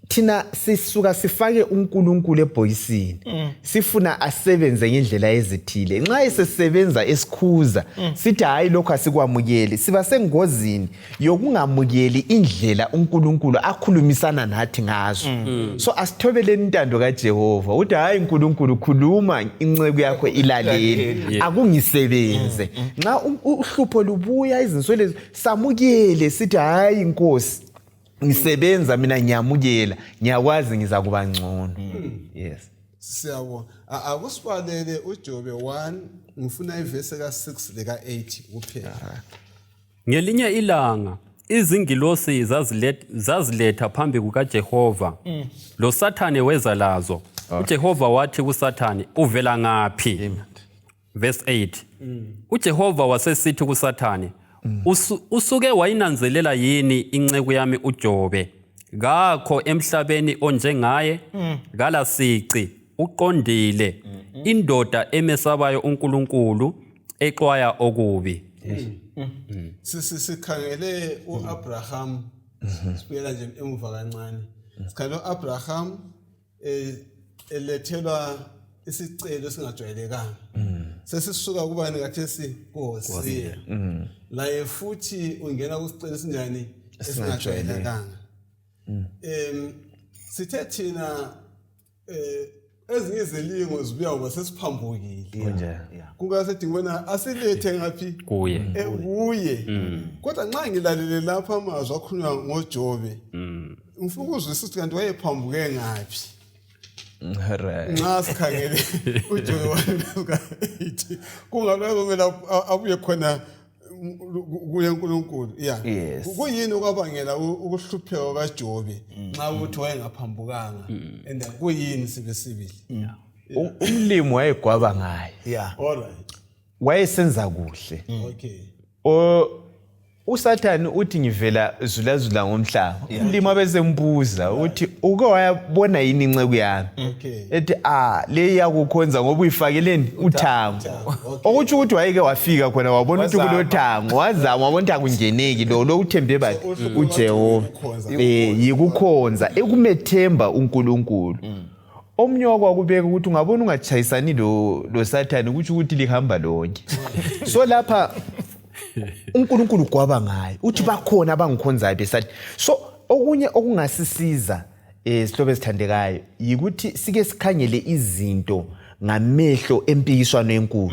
Thina sisuka sifake uNkulunkulu ebhokisini, sifuna asebenze ngendlela ezithile. Nxa esesebenza esikhuza, sithi hayi, lokho asikwamukeli. Siba sengozini yokungamukeli indlela uNkulunkulu akhulumisana nathi ngazo. So asithobeleni intando kaJehova, uthi hayi uNkulunkulu, khuluma inceku yakho ilalele, akungisebenze. Nxa uhlupho lubuya, izinswelo, samukele, sithi hayi Nkosi, ngisebenza mina, ngiyamukela, ngiyakwazi ngizakuba ngcono. Yes. Siyabonga. Akusibalele uJobe 1, ngifuna ivesi ka-6 leka-8 kuphela. Ngelinye ilanga izingilosi zaziletha phambi kukaJehova, lo Sathane weza lazo. UJehova wathi kuSathane, uvela ngaphi? Verse 8. UJehova wasesithi kuSathane, usuke wayinanzelela yini inceku yami uJobe? Kakho emhlabeni onjengaye, kalasici, uqondile, indoda emesabayo uNkulunkulu, exwaya okubi. Sikhangele uAbraham, sibuyela nje emuva kancane, sikhangele uAbraham elethelwa isicelo esingajwayelekanga. Sesisuka kubani kathesi? KuHosiya. Laye futhi ungena kusicelo esinjani? Esingajwayelekanga. Sithe thina ezinye izilingo zibuya ngoba sesiphambukile. Kunjalo. Kungasethi ngibona asilethe ngaphi? Kuye. Kuye. Kodwa nxa ngilalele lapha amazwi akhulunywa ngoJobe, ngifuna ukuzwisisa ukuthi kanti wayephambuke ngaphi. Nxa sikhangele uJobe 1:8, kungabe kumele abuye khona kuye uNkulunkulu. Yeah. Kuyini okwabangela ukuhlupheka kaJobe nxa ukuthi wayengaphambukanga, and kuyini sibe sibili? Umlimi wayegwaba ngaye. All right. Wayesenza kuhle. uSathane uthi ngivela zulazula ngomhlaba. Umlimi abesembuza uthi uke wayabona yini inceku yami? Ethi le iyakukhonza ngoba uyifakeleni uthango. Okutsho ukuthi wayeke wafika khona wabona ukuthi kulothango, wazama wabona ukuthi akungeneki, lo uthembe bani? UJehova. Yikukhonza, ekumethemba uNkulunkulu. Omunye wakwakubeka ukuthi ungabona ungatshayisani lo Sathane, kutsho ukuthi lihamba lonke. So lapha uNkulunkulu ugwaba ngaye, uthi bakhona abangikhonzayo besathi. So okunye okungasisiza sihlobo esithandekayo yikuthi sike sikhangele izinto ngamehlo empikiswano enkulu.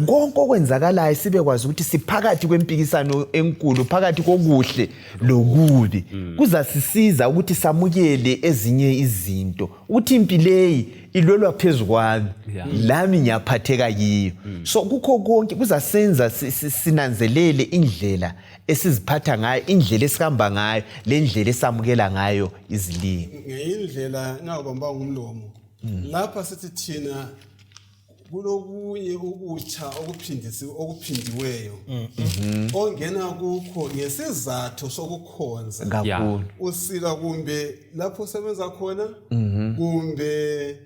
Konke okwenzakalayo sibekwazi ukuthi siphakathi kwempikisano enkulu, phakathi kokuhle lokubi. Kuzasisiza ukuthi samukele ezinye izinto, ukuthi impi leyi ilwelwa phezu kwami, lami ngiyaphatheka kiyo. So kukho konke kuzasenza sinanzelele indlela esiziphatha ngayo, indlela esihamba ngayo, lendlela esamukela ngayo izilingo. Ngeyindlela ngawubamba ngumlomo. Lapha sithi thina kulokunye ukutsha okuphindiweyo ongena kukho ngesizathu sokukhonza kakhulu. Usika kumbe lapho osebenza khona, kumbe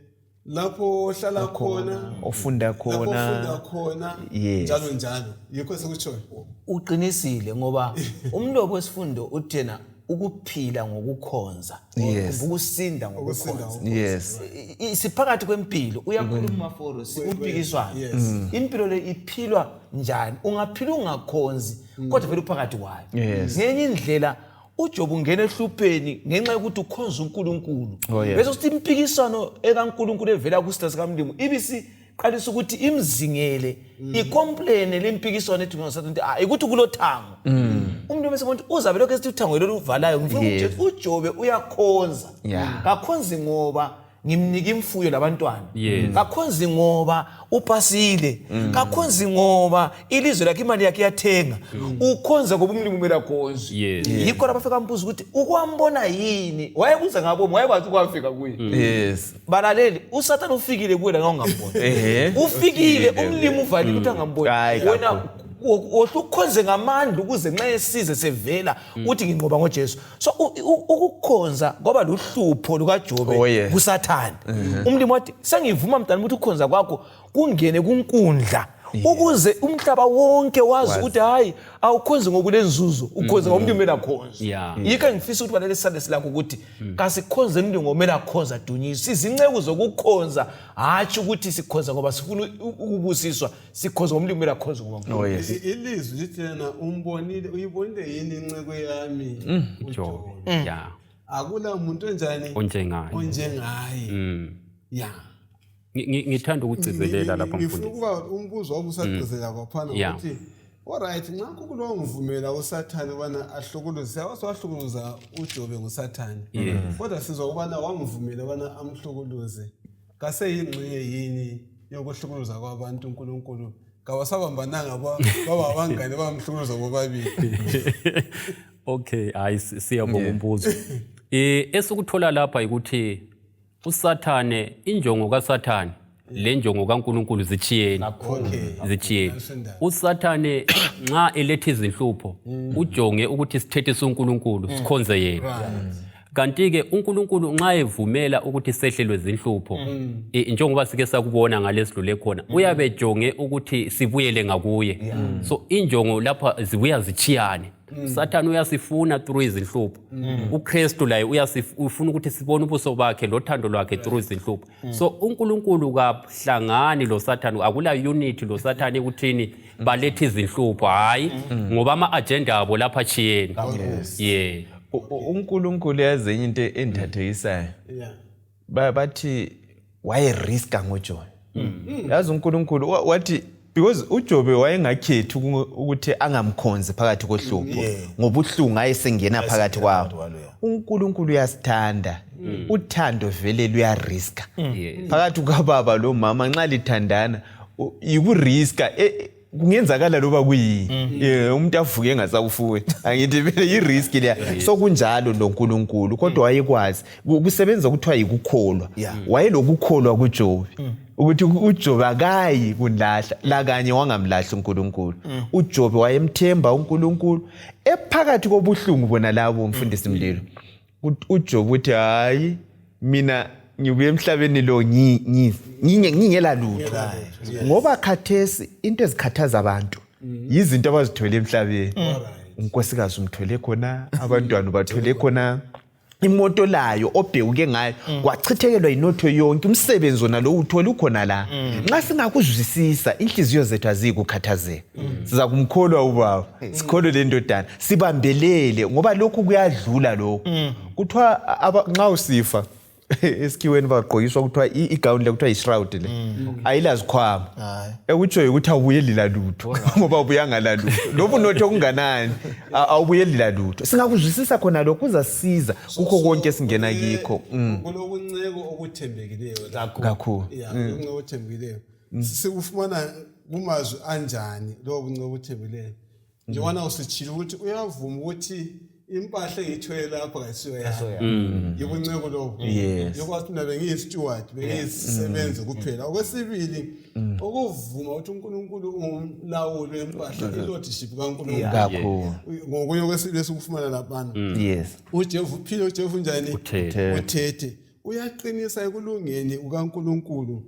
lapho ohlala khona, ofunda lapho ofunda khona, khona, Yes. njalo njalo. Yikho esikutshoyo. Uqinisile, ngoba umlobo wesifundo uthena ukuphila ngokukhonza, Yes. kumbe ukusinda Ukusinda. ngokukhonza. Yes. Siphakathi kwempilo, uyakhuluma Maforo, sikumpikiswano. Yes. Impilo le iphilwa njani? Ungaphila ungakhonzi, kodwa vele uphakathi kwayo. Yes. Ngenye indlela uJob ungena ehlupheni ngenxa yokuthi ukhonza uNkulunkulu. Oh, yeah. Bese kusithi impikiswano ekaNkulunkulu evela kusitha sikaMlimu ibisiqalisa ukuthi imzingele, icomplaine lempikiswano ethi ngoSathane ukuthi ukuthi kulothango. Umuntu bese bona ukuthi uzabe lokho esithi uthango lolu uvalayo. Ngifuna Yes. ukuthi uJobe uyakhonza. Yeah. Kakhonzi ngoba ngimnika imfuyo labantwana. Yes. Kakhonzi ngoba upasile. Kakhonzi ngoba ilizwe lakhe imali yakhe iyathenga. Ukhonza ngoba umlimi kumele akhonze. Yes. Yikho lapha afika ambuza ukuthi ukwambona yini? Wayebuza ngabomu, wayekwazi ukwafika kuye. Yes. Balaleli, uSathane ufikile kuwe la ungamboni. Ehhe. Ufikile, umlimi uvalile ukuthi angamboni. Hayi, Wena kakhulu. Wohle ukhonze ngamandla ukuze nxa esize sevela uthi nginqoba ngoJesu. So ukukhonza kwaba luhlupho lukaJobe. Oh, yes. Kusathane. Umlimi wathi sengivuma mntana ukuthi ukukhonza kwakho kungene kunkundla ukuze umhlaba wonke wazi ukuthi hayi, awukhonzi ngokulenzuzo, ukhonze ngomuntu kumele akhonze. Yikho engifisa ukuthi balele sisale silakho ukuthi kasikhonze umuntu ngomele akhonze adunyiswe. Sizinceku zokukhonza, hatshi ukuthi sikhonza ngoba sifuna ukubusiswa, sikhonza ngomuntu kumele akhonze ngoba Oh, yes. Ilizwi lithi lena umbonile, uyibonile yini inceku yami uJobe? uJobe? Ya. Akula muntu onjani onjengaye. Onjengaye. Ya. Ngithanda ukugcizelela lapha, Ngifuna mfundisi. ukuba umbuzo wami usagcizelela kwaphana ukuthi alright, nxa uNkulunkulu wangivumela uSathane ubana ahlukuluze, siyawazi wahlukuluza uJobe nguSathane, kodwa sizwa ukubana wamvumela ubana amhlukuluze, kaseyingxenye yini yokuhlukuluza kwabantu uNkulunkulu? Kawasabambananga baba abangane bamhlukuluza bobabili. Okay, hayi, siyabonga umbuzo. Esikuthola lapha ukuthi uSathane, injongo kaSathane le njongo kaNkuluNkulu zitshiyene. Zitshiyene. Nasindaba. USathane nxa eletha izinhlupho ujonge ukuthi sithethise uNkulunkulu, sikhonze yena. Kanti-ke uNkulunkulu nxa evumela ukuthi sehlelwe zinhlupho, njengoba sike sakubona ngalesidlule khona, uyabe ejonge ukuthi sibuyele ngakuye. So injongo lapha zibuya zitshiyane. Sathane uyasifuna through izinhlupho, uKristu laye ufuna ukuthi sibone ubuso bakhe lothando lwakhe through izinhlupho. So uNkulunkulu kahlangani lo Sathane, akula unity lo Sathane ekuthini balethe izinhlupho, hayi, ngoba ama-agenda abo lapha atshiyene, yeah. UNkulunkulu yazi enye into endithathekisayo. Bathi wayeriska ngoJobe. Yazi uNkulunkulu wathi because uJobe wayengakhethi ukuthi angamkhonzi phakathi kohlupho ngobuhlungu ayesengena phakathi kwawo. Kwalo, yeah. UNkulunkulu uyasithanda. Uthando vele luyariska. Phakathi kukababa lo mama nxa lithandana yikuriska, kungenzakala loba kuyini, umuntu avuke engasakufuni, angithi vele yi-risk leya. So kunjalo lo nkulunkulu, kodwa wayekwazi kusebenza kuthiwa yikukholwa. Wayelokukholwa kuJobe ukuthi uJobe akayi kunilahla lakanye, wangamlahla uNkulunkulu. uJobe wayemthemba uNkulunkulu ephakathi kobuhlungu bona labo, mfundisi Mlilo. uJobe uthi hayi, mina ngibuye emhlabeni lo ngingela lutho, ngoba khathesi into ezikhathaza abantu yizinto abazithwele emhlabeni. Unkosikazi umthwele khona, abantwana ubathwele khona, imoto layo obhewuke ngayo, kwachithekelwa inotho yonke, umsebenzi wona lo uthole ukhona la. Nxa singakuzwisisa, inhliziyo zethu aziyikukhathazeka, siza kumkholwa ubaba, sikholwe le ndodana, sibambelele, ngoba lokhu kuyadlula. Lokhu kuthiwa nxa usifa esikhiweni bagqokiswa kuthiwa igawuni le kuthiwa yi-shroud le ayilazikhwama. Hayi. Ekutshoyo ukuthi awubuyeli lalutho, ngoba ubuyanga lalutho, loba unotho okunganani, awubuyeli lalutho. Singakuzwisisa khona lokhu, kuzasiza kukho konke esingena kikho. Kulokunceko okuthembekileyo la. Kakhulu. Ya, kulokunceko okuthembekileyo sikufumana kumazwi anjani lowo bunceko obuthembekileyo? Njengoba usitshile ukuthi uyavuma ukuthi impahla engiyithwele lapha kayisiyo yami, yibunceko lobo. Yokwazi mina bengiyi-steward, bengiyisisebenzi kuphela. Okwesibili, ukuvuma ukuthi uNkulunkulu ungumlawuli wempahla, i-lordship kaNkulunkulu. Kakhulu. Ngokunye okwesibili esikufumana laphana. UJefu uphile, uJefu njani? Uthethe. Uthethe, uyaqinisa ekulungeni kukaNkulunkulu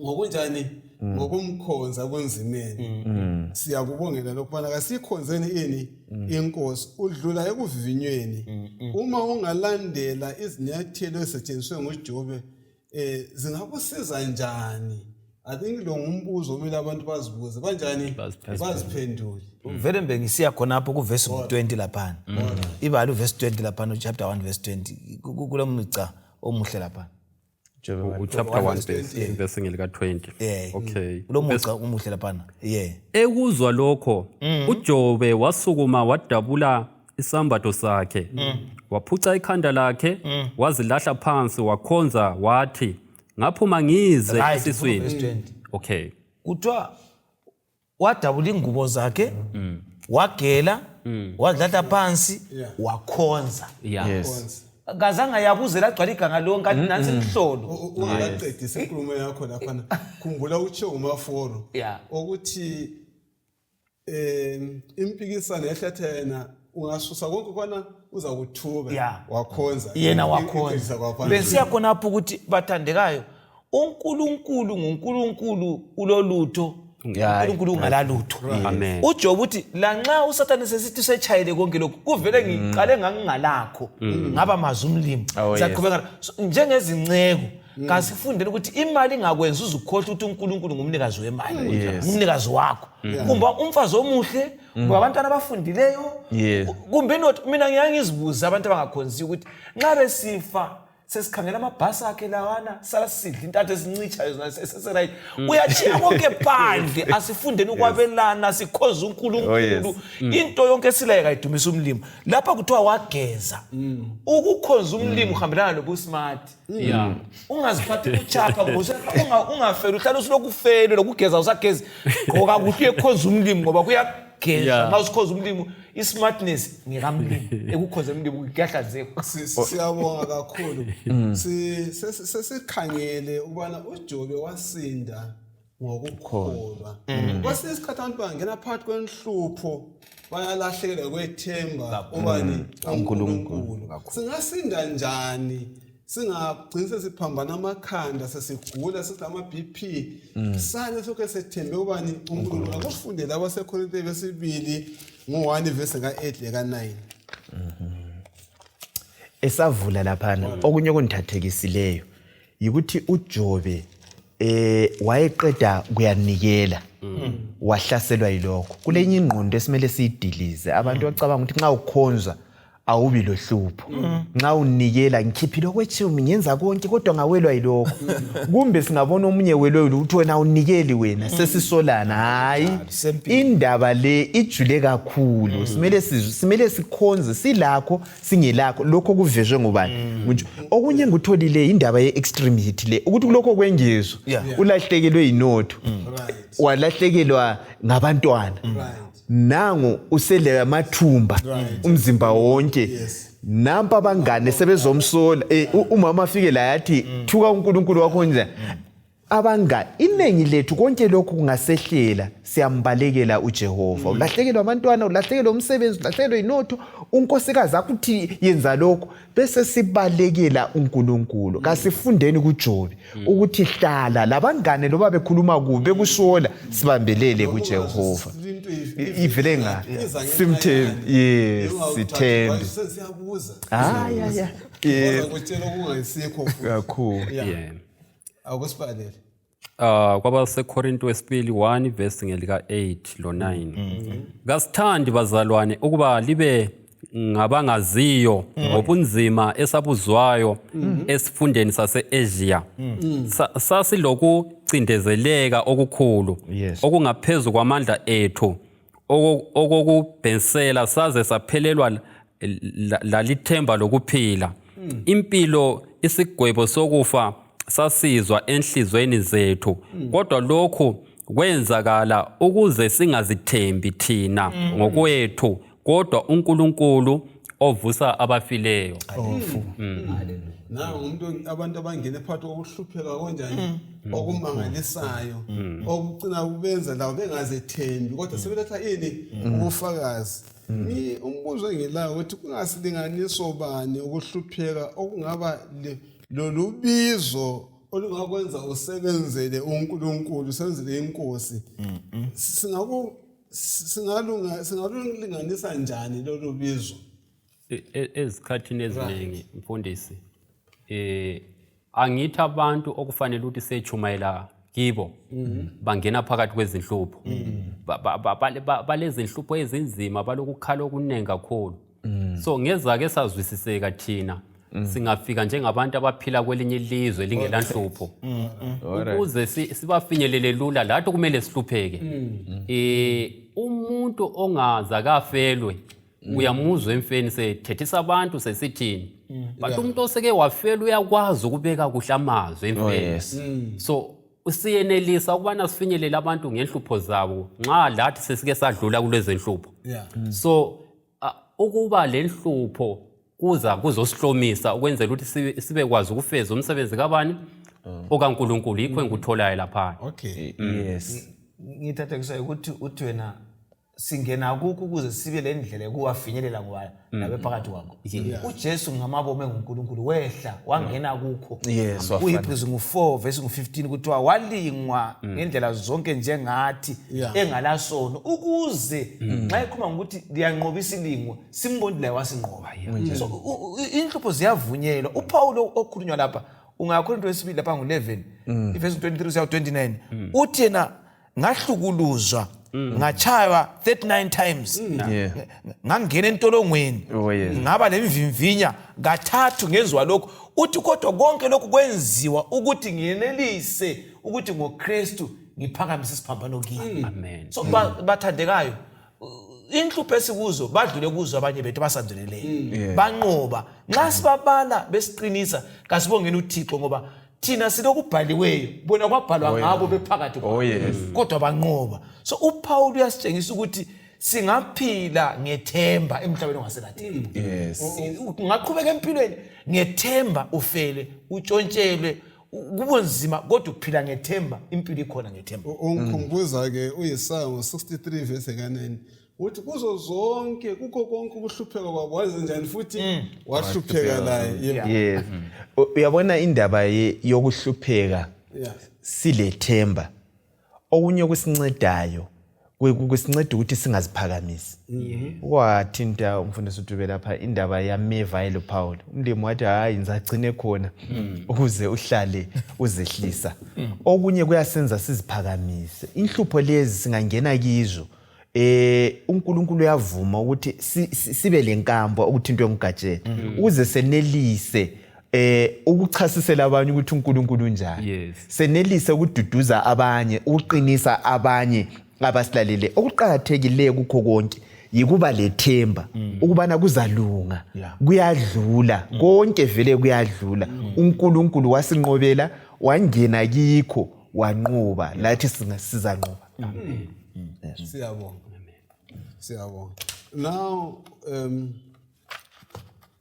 ngokunjani? Ngokumkhonza kunzimeni. Siyakubongela lokubana kasiyikhonzeni ini inkosi. Udlula ekuvivinyweni uma ungalandela izinyathelo ezisetshenziswe nguJobe, zingakusiza njani? I think lo ngumbuzo omele abantu bazibuze banjani. Baziphendule. Baziphendule. Vele mbe ngisiya khonapho kuvesi 20 laphana, ibali uvesi 20 laphana, uchapter 1 verse 20, kulo mugca omuhle laphana. Uchapter 1 verse ngelika-20. Yeah. Okay. Kulo mugca omuhle laphana, yeah. Ekuzwa lokho uJobe wasukuma, wadabula isambatho sakhe, waphuca ikhanda lakhe, wazilahla phansi, wakhonza, wathi, ngaphuma ngize esiswini. Verse 20. Okay. Kuthiwa wadabula ingubo zakhe, wagela, wazilahla phansi, wakhonza. Kazange yabuzela agcwala iganga lonke athi nansi imhlolo. Ungakaqedisi inkulumo yakho laphana, khumbula utshiwo ngumaforo ukuthi Impikisano yahlatha yena ungasusa konke kwana uzakuthuka. Yeah. Wakhonza yena Iqinisa wakhonza kwaphambili. Besiya khonapho ukuthi bathandekayo, uNkulunkulu nguNkulunkulu, ulolutho. UNkulunkulu ungalalutho. Amen. UJob uthi lanxa uSathane sesithi usetshayele konke lokhu, kuvele ngiqale ngangingalakho, ngaba mazi umlimi. Oh, yes. Siyaqhubeka. So, njengezinceku kasifundeni ukuthi imali ingakwenza uze ukhohlwe ukuthi uNkulunkulu ngumnikazi wemali, ngumnikazi wakho, kumbe umfazi omuhle, kumbe abantwana abafundileyo, kumbe inotho. Mina ngiyake ngizibuze abantu abangakhonziyo ukuthi nxa besifa sesikhangela amabhasi akhe lawana, sala sidla intatha esincitshayo zona seseright, uyatshiya konke phandle. Asifundeni ukwabelana, sikhonze uNkulunkulu. Oh, yes. Into yonke esilaye kayidumisa umlimi. Lapha kuthiwa wageza. Ukukhonza umlimi uhambelana lobusmart. Ungaziphathi uchapha, ungafeli, uhlale usulokhu ufele lokugeza, usagezi. Gqoka kuhle uyekhonza umlimi ngoba kuyageza. Nxa usikhonza umlimi, i-smartness ngekamlimi, ekukhonza umlimi kuyahlanzeka. Siyabonga kakhulu. Sesikhangele ukubana uJobe wasinda ngokukholwa. Kwesinye isikhathi abantu bangena phakathi kwenhlupho, bayalahlekelwa kwethemba ubani? UNkulunkulu. Singasinda njani singagcini sesiphambana amakhanda, sesigula, sesilama-BP, sale sokhe sethembe ubani? UNkulunkulu. Akufunde labo seKorinte besibili ngo-1 vesi ka-8 leka-9. Esavula laphana, okunye okungithathekisileyo yikuthi uJobe wayeqeda kuyanikela, wahlaselwa yilokho. Kulenye ingqondo esimele siyidilize. Abantu bacabanga ukuthi nxa ukhonzwa awubi lohlupho, nxa unikela, ngikhiphile okwetshumi, ngenza konke, kodwa ngawelwa yilokho. Kumbe singabona omunye welwe ukuthi wena awunikeli, wena sesisolana. Hayi, indaba le ijule kakhulu. Simele sikhonze silakho, singelakho. Lokho kuvezwe ngubani? Okunye engikutholile indaba ye-extreme heat le, ukuthi kulokho kwengezwa ulahlekelwe yinotho, walahlekelwa ngabantwana, nangu usele amathumba umzimba wonke. Nampa abangane sebezomsola. Umama afike la yathi, "Thuka uNkulunkulu wakho." Nje abangani, iningi lethu konke lokhu kungasehlela siyambalekela uJehova. Ulahlekelwa abantwana, ulahlekelwa umsebenzi, ulahlekelwa inotho, unkosikazi akuthi yenza lokho, bese sibalekela uNkulunkulu. Kasifundeni kuJobe ukuthi hlala labangane loba bekhuluma kubi, bekusola, sibambelele kuJehova. Into Ivele nga iza ngenxa simthembe. yani. Yes. Ungawuthathi, Sithembe. Sesiyabuza. Hayi, ya ya yes. Bazakutshela okungayisikho futhi. Kakhulu. Yeah. Akusibalele. KwabaseKorinto wesibili 1 verse ngelika 8 lo 9. Kasithandi bazalwane ukuba libe ngabangaziyo ngobunzima esabuzwayo esifundeni sase-Asia. Sasilokucindezeleka okukhulu okungaphezu kwamandla ethu, okokubhensela saze saphelelwa lalithemba lokuphila. Impilo isigwebo sokufa sasizwa enhlizweni zethu, kodwa lokhu kwenzakala ukuze singazithembi thina ngokwethu, kodwa uNkulunkulu ovusa abafileyo. Nangu umuntu, abantu abangene phakathi kokuhlupheka konjani okumangalisayo, okucina kubenza labo bengazethembi, kodwa sebeletha ini? Ubufakazi. Umbuzo engilayo ukuthi kungasilinganiso bani ukuhlupheka okungaba lolubizo olungakwenza usebenzele uNkulunkulu, usebenzele inkosi? Singaku singalunga singalulinganisa njani lolu bizo? Ezikhathini eziningi, mfundisi, angithi abantu okufanele ukuthi sechumayela kibo bangena phakathi kwezinhlupho. Balezinhlupho ezinzima, balokukhala okuningi kakhulu. So ngezake sazwisiseka thina singafika njengabantu abaphila kwelinye ilizwe lingelanhlupho, ukuze sibafinyelele lula lathi kumele sihlupheke. Umuntu ongazakafelwe uyamuzwa emfeni sethethisa abantu sesithini, but umuntu oseke wafelwa uyakwazi ukubeka kuhle amazwi emfeni. So siyenelisa ukubana sifinyelele abantu ngenhlupho zabo nxa lathi sesike sadlula kulezi nhlupho. So ukuba le nhlupho kuza kuzosihlomisa ukwenzela ukuthi sibekwazi ukufeza umsebenzi kabani? OkaNkulunkulu. Yikho engikutholayo laphana. Yes. Ngithathekisa ukuthi uthi wena Singena kukho ukuze sibe le ndlela yokuwafinyelela ngoba nabe phakathi kwakho. UJesu ngamabomu enguNkulunkulu wehla wangena kukho. Yes, wafana. KuHebrews ngu-4 verse ngu-15 kuthiwa walingwa ngendlela zonke njengathi engalasono, ukuze nxa ekhuluma ngokuthi liyanqoba isilingo, simbone laye wasinqoba. So inhlupho ziyavunyelwa. UPawulo okhulunywa lapha, ungakhona into wesibili lapha ngu-11 ivesi 23 kusiya ku-29, uthi yena ngahlukuluzwa, ngachaywa 39 times, ngangena entolongweni, Oh, yes. ngaba lemvimvinya kathathu, ngenziwa lokhu. Uthi kodwa konke lokhu kwenziwa ukuthi ngiyenelise ukuthi ngoKristu ngiphakamise isiphambano kimi. Amen. So bathandekayo, inhlupho esikuzo badlule kuzo abanye bethu abasanduleleyo, banqoba. Nxa sibabala besiqinisa, kasibongeni uThixo, ngoba thina silokubhaliweyo, bona kwabhalwa ngabo bephakathi kwabo. Oh, yes. Kodwa banqoba. So uPaul uyasitshengisa ukuthi singaphila ngethemba emhlabeni ongaselathemba. Ungaqhubeka empilweni ngethemba, ufele, utshontshelwe, kubonzima, kodwa uphila ngethemba, impilo ikhona ngethemba. Ungikhumbuza-ke uYesaya ngo-63 verse ka-9, uthi kuzo zonke, kukho konke ukuhlupheka kwabo waze njani futhi wahlupheka laye. Yebo. Yes. Uyabona indaba yokuhlupheka silethemba, okunye okusincedayo kusinceda ukuthi singaziphakamisi. Kwathinta umfundisi uDube lapha indaba yameva eloPaul, umlimi wathi hayi, ngizagcine khona ukuze uhlale uzehlisa. Okunye kuyasenza siziphakamise. Inhlupho lezi singangena kizo, uNkulunkulu uyavuma ukuthi sibe lenkambo okuthintwe ngugatsheni ukuze senelise ukuchasisela abanye ukuthi uNkulunkulu unjani, senelise ukududuza abanye, ukuqinisa abanye abasilalele. Okuqakathekileyo kukho konke yikuba lethemba ukubana kuzalunga, kuyadlula konke, vele kuyadlula. uNkulunkulu wasinqobela, wangena kikho wanqoba, lathi sizanqoba. Siyabonga, siyabonga. Now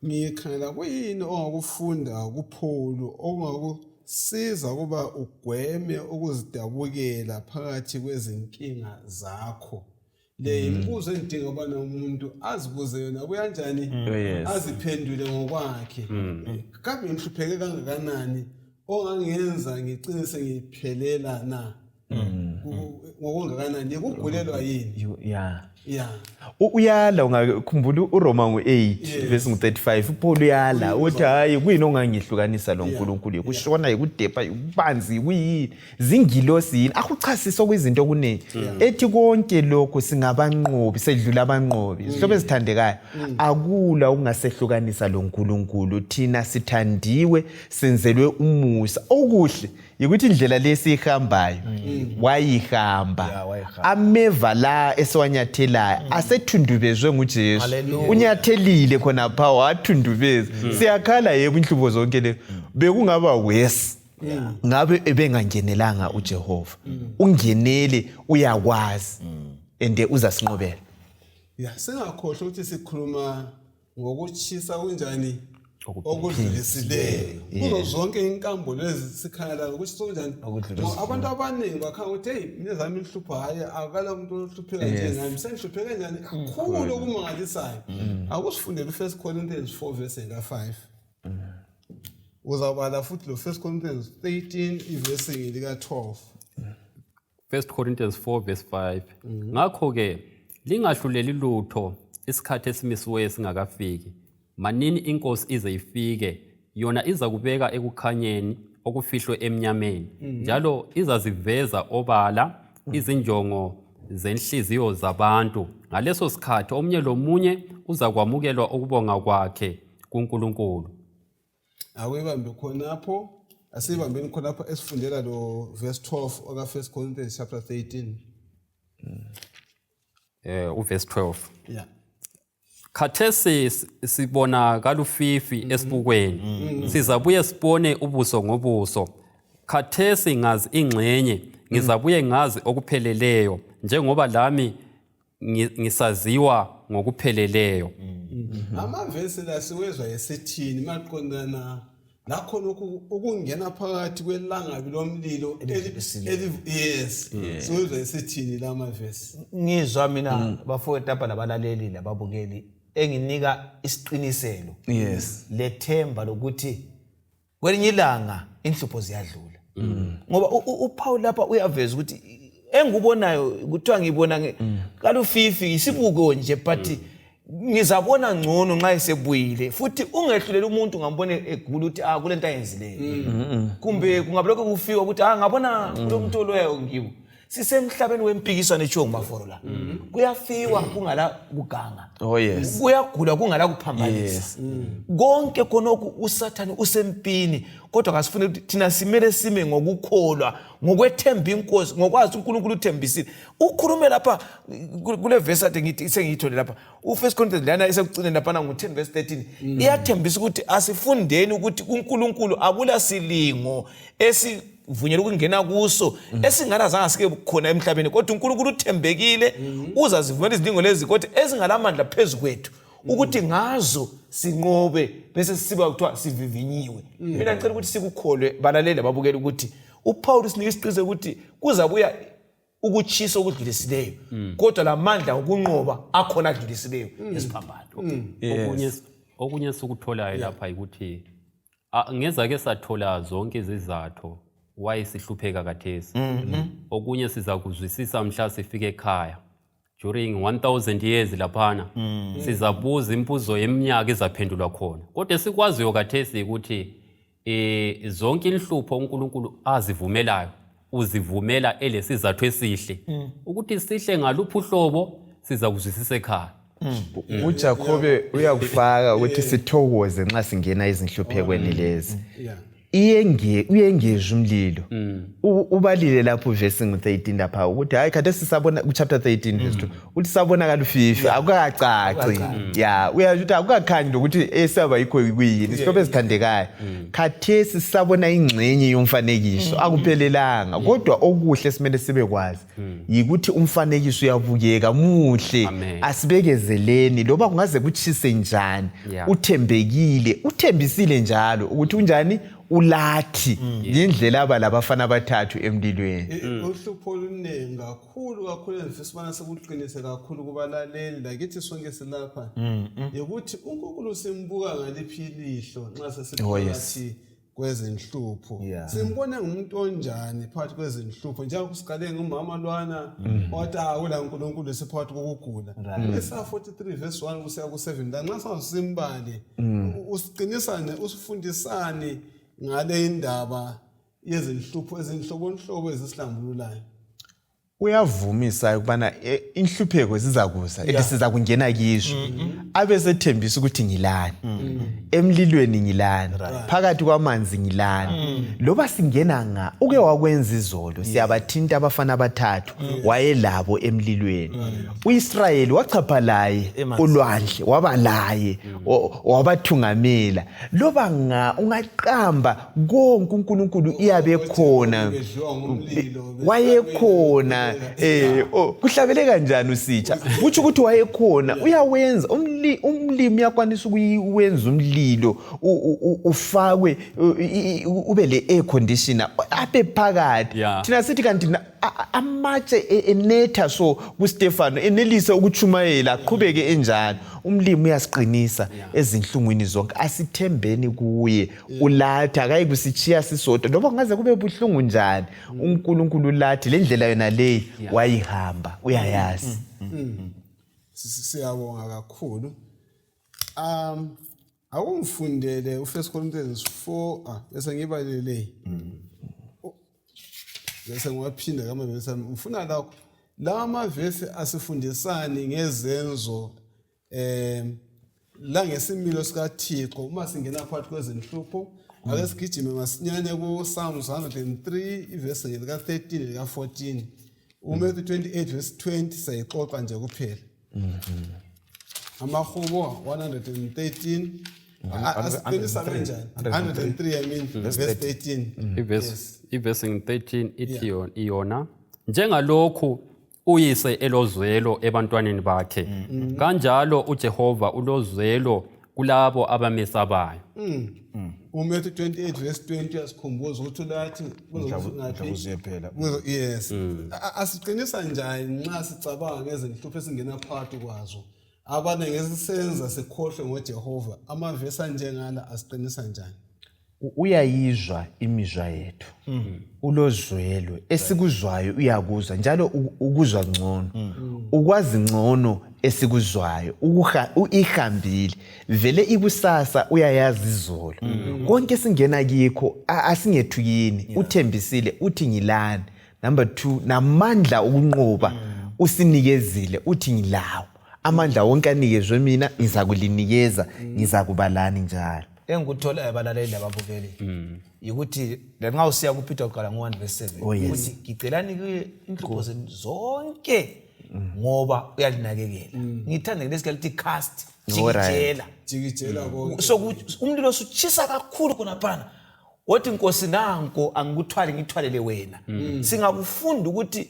ngikhangela kuyini ongakufunda kuPaul okungakusiza ukuba ugweme ukuzidabukela phakathi kwezinkinga zakho. Le imibuzo engidinga ubana umuntu azibuze yona, kuyanjani? Oh, yes. Aziphendule ngokwakhe. Kambe ngihlupheke kangakanani ongangenza ngicine sengiphelela na? Ngokungakanani kugulelwa yini? Yeah. Yeah. Uyala, ungakhumbula uRoma ngu-8 verse ngu-35, uPaul uyala, uthi hayi, kuyini ongangihlukanisa lo Nkulunkulu? Yikushona, yikudepha, yikubanzi, kuyini, zingilosi yini? Akuchasisa okuyizinto okuningi, ethi konke lokhu singabanqobi, sedlula abanqobi. Zihlobo ezithandekayo, akula okungasehlukanisa lo Nkulunkulu. Thina sithandiwe, senzelwe umusa. Okuhle yikuthi indlela lesiyihambayo wayihamba. Yeah, wayihamba. Ameva la esiwanyathelayo asethundubezwe nguJesu. Hallelujah. Unyathelile khonapha, wathundubeza. Siyakhala, yebo, inhlubo zonke le bekungaba worse ngabe ebengangenelanga uJehova. Ungenele, uyakwazi, ende uzasinqobela. Ya, singakhohlwa ukuthi sikhuluma ngokuchisa kunjani okudlulisileyo. Kuzo zonke inkambo lezi sikhangela ngokuchisa kunjani. Ngoba abantu abaningi bakhala ukuthi hey, mina zami inhlupho, hhayi, akala umuntu ohlupheka njengami, sengihlupheke njani kakhulu okumangalisayo. Akusifundele u-First Corinthians 4 verse ka-5, uzawubala futhi lo First Corinthians 13 ivesi lika-12. 1 Corinthians 4 verse 5. Ngakho ke lingahluleli lutho isikhathi esimisiweyo singakafiki. Manini inkosi ize ifike, yona iza kubeka ekukhanyeni okufihlwe emnyameni, njalo izaziveza obala izinjongo zenhliziyo zabantu. Ngaleso sikhathi omunye lomunye uza kwamukelwa ukubonga kwakhe kuNkulunkulu. Akuyibambe khonapho, asiyibambeni khonapho esifundela lo verse 12 oka First Corinthians chapter 13. Uverse 12. Yeah. Khathesi sibona kalufifi esibukweni, sizabuye sibone ubuso ngobuso. Khathesi ngazi ingxenye, ngizabuye ngazi okupheleleyo, njengoba lami ngisaziwa ngokupheleleyo. Amavesi la siwezwa esithini maqondana? Lakho lokhu ukungena phakathi kwelangabi lomlilo yes, sozwa isithini la mavesi. Ngizwa mina bafowethu lapha labalaleli lababukeli enginika isiqiniselo lethemba lokuthi kwelinye ilanga inhlupho ziyadlula, ngoba uPaul lapha uyaveza ukuthi engikubonayo kuthiwa ngibona kalufifi, isibuko nje, but ngizabona ngcono nxa esebuyile. Futhi ungehluleli umuntu ngambone egula ukuthi ah, kulento ayenzileyo, kumbe kungabe lokho kufika ukuthi ah, ngabona kulo muntu oloyayo ngiwo. Sisemhlabeni wempikiswano etshiwo ngumaforo la. Kuyafiwa kungala kuganga, Oh yes. kuyagulwa kungala kuphambanisa, konke khonokhu uSathane usempini. Kodwa kasifuni ukuthi thina simele sime ngokukholwa, ngokwethemba iNkosi, ngokwazi uNkulunkulu uthembisile. Ukhulume lapha kule vesi ade ngithi sengiyithole lapha, u-First Corinthians lana esekucineni laphana ngu-10 verse 13, iyathembisa ukuthi asifundeni ukuthi kuNkulunkulu akula silingo esivunyelwe ukungena kuso esingana zange sike khona emhlabeni, kodwa uNkulunkulu uthembekile, uzazivumela izilingo lezi kodwa ezingalamandla phezu kwethu ukuthi ngazo sinqobe, bese sisiba kuthiwa sivivinyiwe. Mina ngicela ukuthi sikukholwe, balaleli ababukeli, ukuthi uPaul usinika isiqiniseko ukuthi kuzabuya ukutshisa okudlulisileyo, kodwa lamandla okunqoba akhona adlulisileyo esiphambano. Okunye esikutholayo lapha ukuthi ngezake sathola zonke izizatho why sihlupheka kathesi. Okunye sizakuzwisisa mhla sifike ekhaya during 1000 years laphana, sizabuza imbuzo yeminyaka izaphendulwa khona. Kodwa esikwaziyo kathesi ukuthi zonke inhlupho uNkulunkulu azivumelayo uzivumela elesizathu esihle. Ukuthi sihle ngaluphi uhlobo sizakuzwisisa ekhaya. UJakobe uyakufaka ukuthi sithokoze nxa singena ezinhluphekweni lezi. Uyengeza umlilo. Ubalile lapho verse ngu-13 lapha ukuthi hayi, khathesi sisabona ku-chapter 13 verse 2 ukuthi sabona kalufifi, akukacaci ya, uyasho ukuthi akukakhanyi lokuthi esaba yikho kuyini. Isihlobo ezithandekayo, khathesi sisabona ingxenye yomfanekiso, akuphelelanga, kodwa okuhle simele sibe kwazi yikuthi umfanekiso uyabukeka muhle. Amen. Asibekezeleni loba kungaze kutshise njani. Uthembekile, uthembisile njalo ukuthi unjani ulathi ngendlela aba labafana abathathu emlilweni. Uhlupho oluningi kakhulu kakhulu engifisa ubana sekuqinise kakhulu kubalaleli lakithi sonke silapha yikuthi uNkulunkulu simbuka ngaliphi ilihlo nxa sesiphakathi kwezinhlupho. Simbone ngumuntu onjani phakathi kwezinhlupho? Njengoba siqale ngumama lwana wathi akula nkulunkulu siphakathi kokugula. Isaya 43 verse 1 kusiya ku-7 la, nxa sasimbale, usiqinisane, usifundisani ngale indaba yezinhlupho ezinhlobonhlobo ezisihlambululayo? Uyavumisa ukubana inhlupheko zizakuza ethi siza kungena kizo, abe sethembisa ukuthi ngilani emlilweni, ngilani phakathi kwamanzi, ngilani loba singena nga. Uke wakwenza izolo, siyabathinta abafana abathathu wayelabo emlilweni. UIsrayeli wachapha laye ulwandle, waba laye, wabathungamela. Loba nga ungaqamba konke, uNkulunkulu iyabe khona. Bedliwa ngumlilo. Wayekhona. Oh, kuhlabele kanjani usitsha, kutsho ukuthi wayekhona. Uyawenza umlimi uyakwanisa ukuwenza umlilo ufakwe ube le air conditioner abe phakathi. Thina sithi kanti amatshe enetha so kuStefano enelise ukuchumayela aqhubeke enjalo. Umlimi uyasiqinisa ezinhlungwini zonke. Asithembeni kuye, ulathi, akayi kusitshiya sisodwa loba kungaze kube buhlungu njani. uNkulunkulu ulathi, le ndlela yona leyi wayihamba, uyayazi. Siyabonga kakhulu. Akungifundele uFirst Corinthians 4, bese ngibalele bese ngiwaphinda kamavesi ami. Ngifuna lakho lawa mavesi asifundisani ngezenzo la ngesimilo sikaThixo uma singena phakathi kwezinhlupho. Ake sigijime masinyane ku-Psalms 103 ivesi lika-13 lika-14. UMatthew 28 verse 20 sayixoxa nje kuphela. Amahubo 113 asiqinisa kanjani? 103, I mean, verse 13. Ivesi 13 ithi yona njengalokhu uyise elozwelo ebantwaneni bakhe, kanjalo uJehova ulozwelo. Kulabo abamesabayo. uMatthew 28 verse 20 uyasikhumbuza ukuthi ulathi Mhla kuzophela. Yes. Asiqinisa njani nxa sicabanga ngezinhlupho esingena phakathi kwazo? Abaningi esisenza sikhohlwe ngoJehova. Amavesi anjengala asiqinisa njani? Uyayizwa imizwa yethu, ulozwelo esikuzwayo uyakuzwa, njalo ukuzwa ngcono, ukwazi ngcono esikuzwayo, ihambile vele ikusasa, uyayazi izolo, konke singena kikho asingethukini. Uthembisile uthi ngilani. Number 2, namandla okunqoba usinikezile, uthi ngilawo amandla wonke anikezwe mina, ngizakulinikeza, ngizakuba lani njalo. Engikutholayo, abalaleli lababukeli, yikuthi lanxa usiya kuPeter uqala ngo-1 verse 7 Oh, yes. ukuthi gicelani kuye inhlupho zenu zonke ngoba uyalinakekela. Ngithanda ngelesi lithi cast, jikijela. Jikijela konke. So umlilo usutshisa kakhulu khonaphana, wothi, "Nkosi, nanko, angikuthwali, ngithwalele wena." Singakufunda ukuthi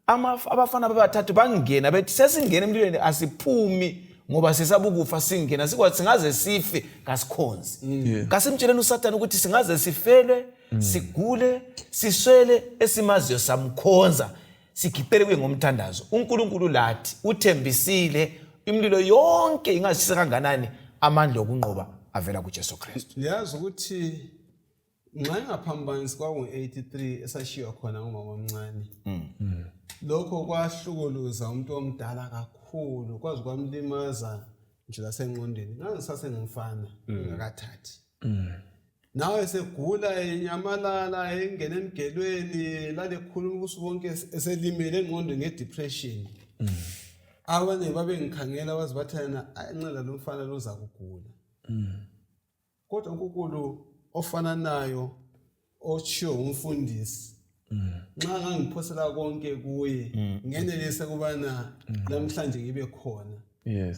abafana bebathathu bangena bethi sesingena emlilweni, asiphumi ngoba sisaba ukufa. Singena sikwazi singaze sife, kasikhonzi, kasimtsheleni uSathane ukuthi singaze sifelwe, sigule, siswele, esimaziyo samkhonza. Sigiqele kuye ngomthandazo. UNkulunkulu lathi uthembisile, imililo yonke ingazishisa kanganani, amandla okunqoba avela kuJesu Kristu. Liyazi ukuthi nxa ingaphambanisi kwakungu-83 esashiywa khona ngumama omncane. Lokho kwahlukuluza umuntu omdala kakhulu, kwaze kwamlimaza nje lasengqondweni. Ngangisasengumfana ngingakathathi. Nawe segula, enyamalala, engena emgelweni, lalekhuluma ubusuku bonke, eselimele engqondweni nge-depression. Abaningi babengikhangela baze bathi yena nxela lo mfana luza kugula. Kodwa uNkulunkulu ofananayo otshiwo ngumfundisi, nxa ngangiphosela konke kuye, ngenelise ukubana namhlanje ngibe khona,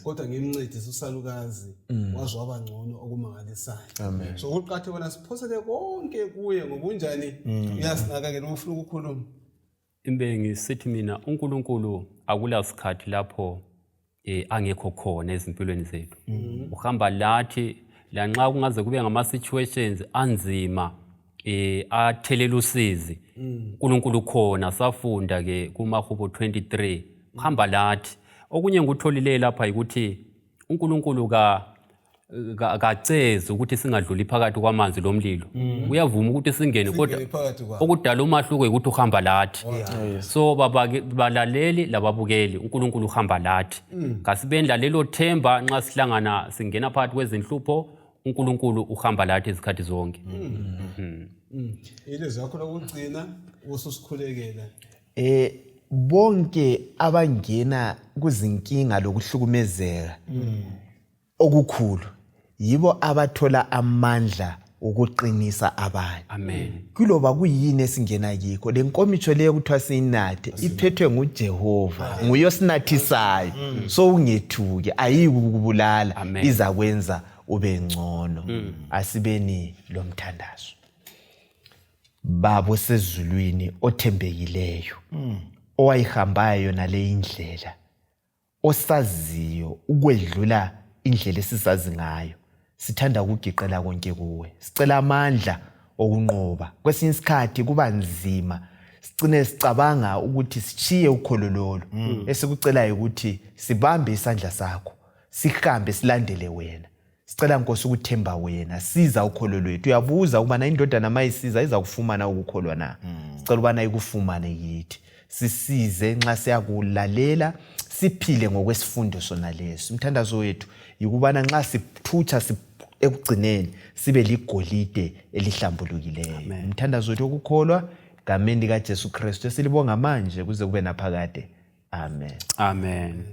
kodwa ngimncedise usalukazi waze waba ngcono okumangalisayo. So kuqakatheke bona siphosele konke kuye ngobunjani uyasinakekela. Uma ufuna ukukhuluma. Imbe ngisithi mina uNkulunkulu akula sikhathi lapho angekho khona ezimpilweni zethu. Uhamba lathi lanxa kungaze kube ngama situations anzima, athelela usizi. uNkulunkulu ukhona. Safunda ke kumahubo 23, uhamba lathi. Okunye ngikutholileyo lapha ukuthi uNkulunkulu ka kacezi ukuthi singadluli phakathi kwamanzi lomlilo. Uyavuma ukuthi singene, kodwa Singene phakathi kwawo. Okudala umahluko ukuthi uhamba lathi. So balaleli lababukeli, uNkulunkulu uhamba lathi. Kasibeni lelo themba nxa sihlangana singena phakathi kwezinhlupho, uNkulunkulu uhamba lathi izikhathi zonke. Ilizwi lakho lokugcina, ususikhulekela. Bonke abangena kuzinkinga lokuhlukumezeka okukhulu yibo abathola amandla ukuqinisa abanye. Amen. Kuloba kuyini esingena kikho, le nkomitsho leyo kuthiwa siyinathe iphethwe nguJehova, nguye osinathisayo. So ungethuki, ayikukubulala. Amen. Izakwenza ube ngcono. Asibeni lo mthandazo. Baba osezulwini othembekileyo, owayihambayo yona le indlela, osaziyo ukwedlula indlela esizazi ngayo, sithanda ukugiqela konke kuwe. Sicela amandla okunqoba. Kwesinye isikhathi kuba nzima, sicine sicabanga ukuthi sishiye ukholo lolo. Esikucelayo ukuthi sibambe isandla sakho, sihambe silandele wena. Sicela, Nkosi, ukuthemba wena. Siza ukholo lwethu. Uyabuza ukubana indodana mayisiza iza kufumana ukukholwa na? Sicela ukubana ikufumane kithi. Sisize nxa siyakulalela, siphile ngokwesifundo sona leso. Umthandazo wethu yikubana nxa sithutsha ekugcineni sibe ligolide elihlambulukileyo. Umthandazo wethu wokukholwa gameni likaJesu Kristu esilibonga manje kuze kube naphakade. Amen. Amen.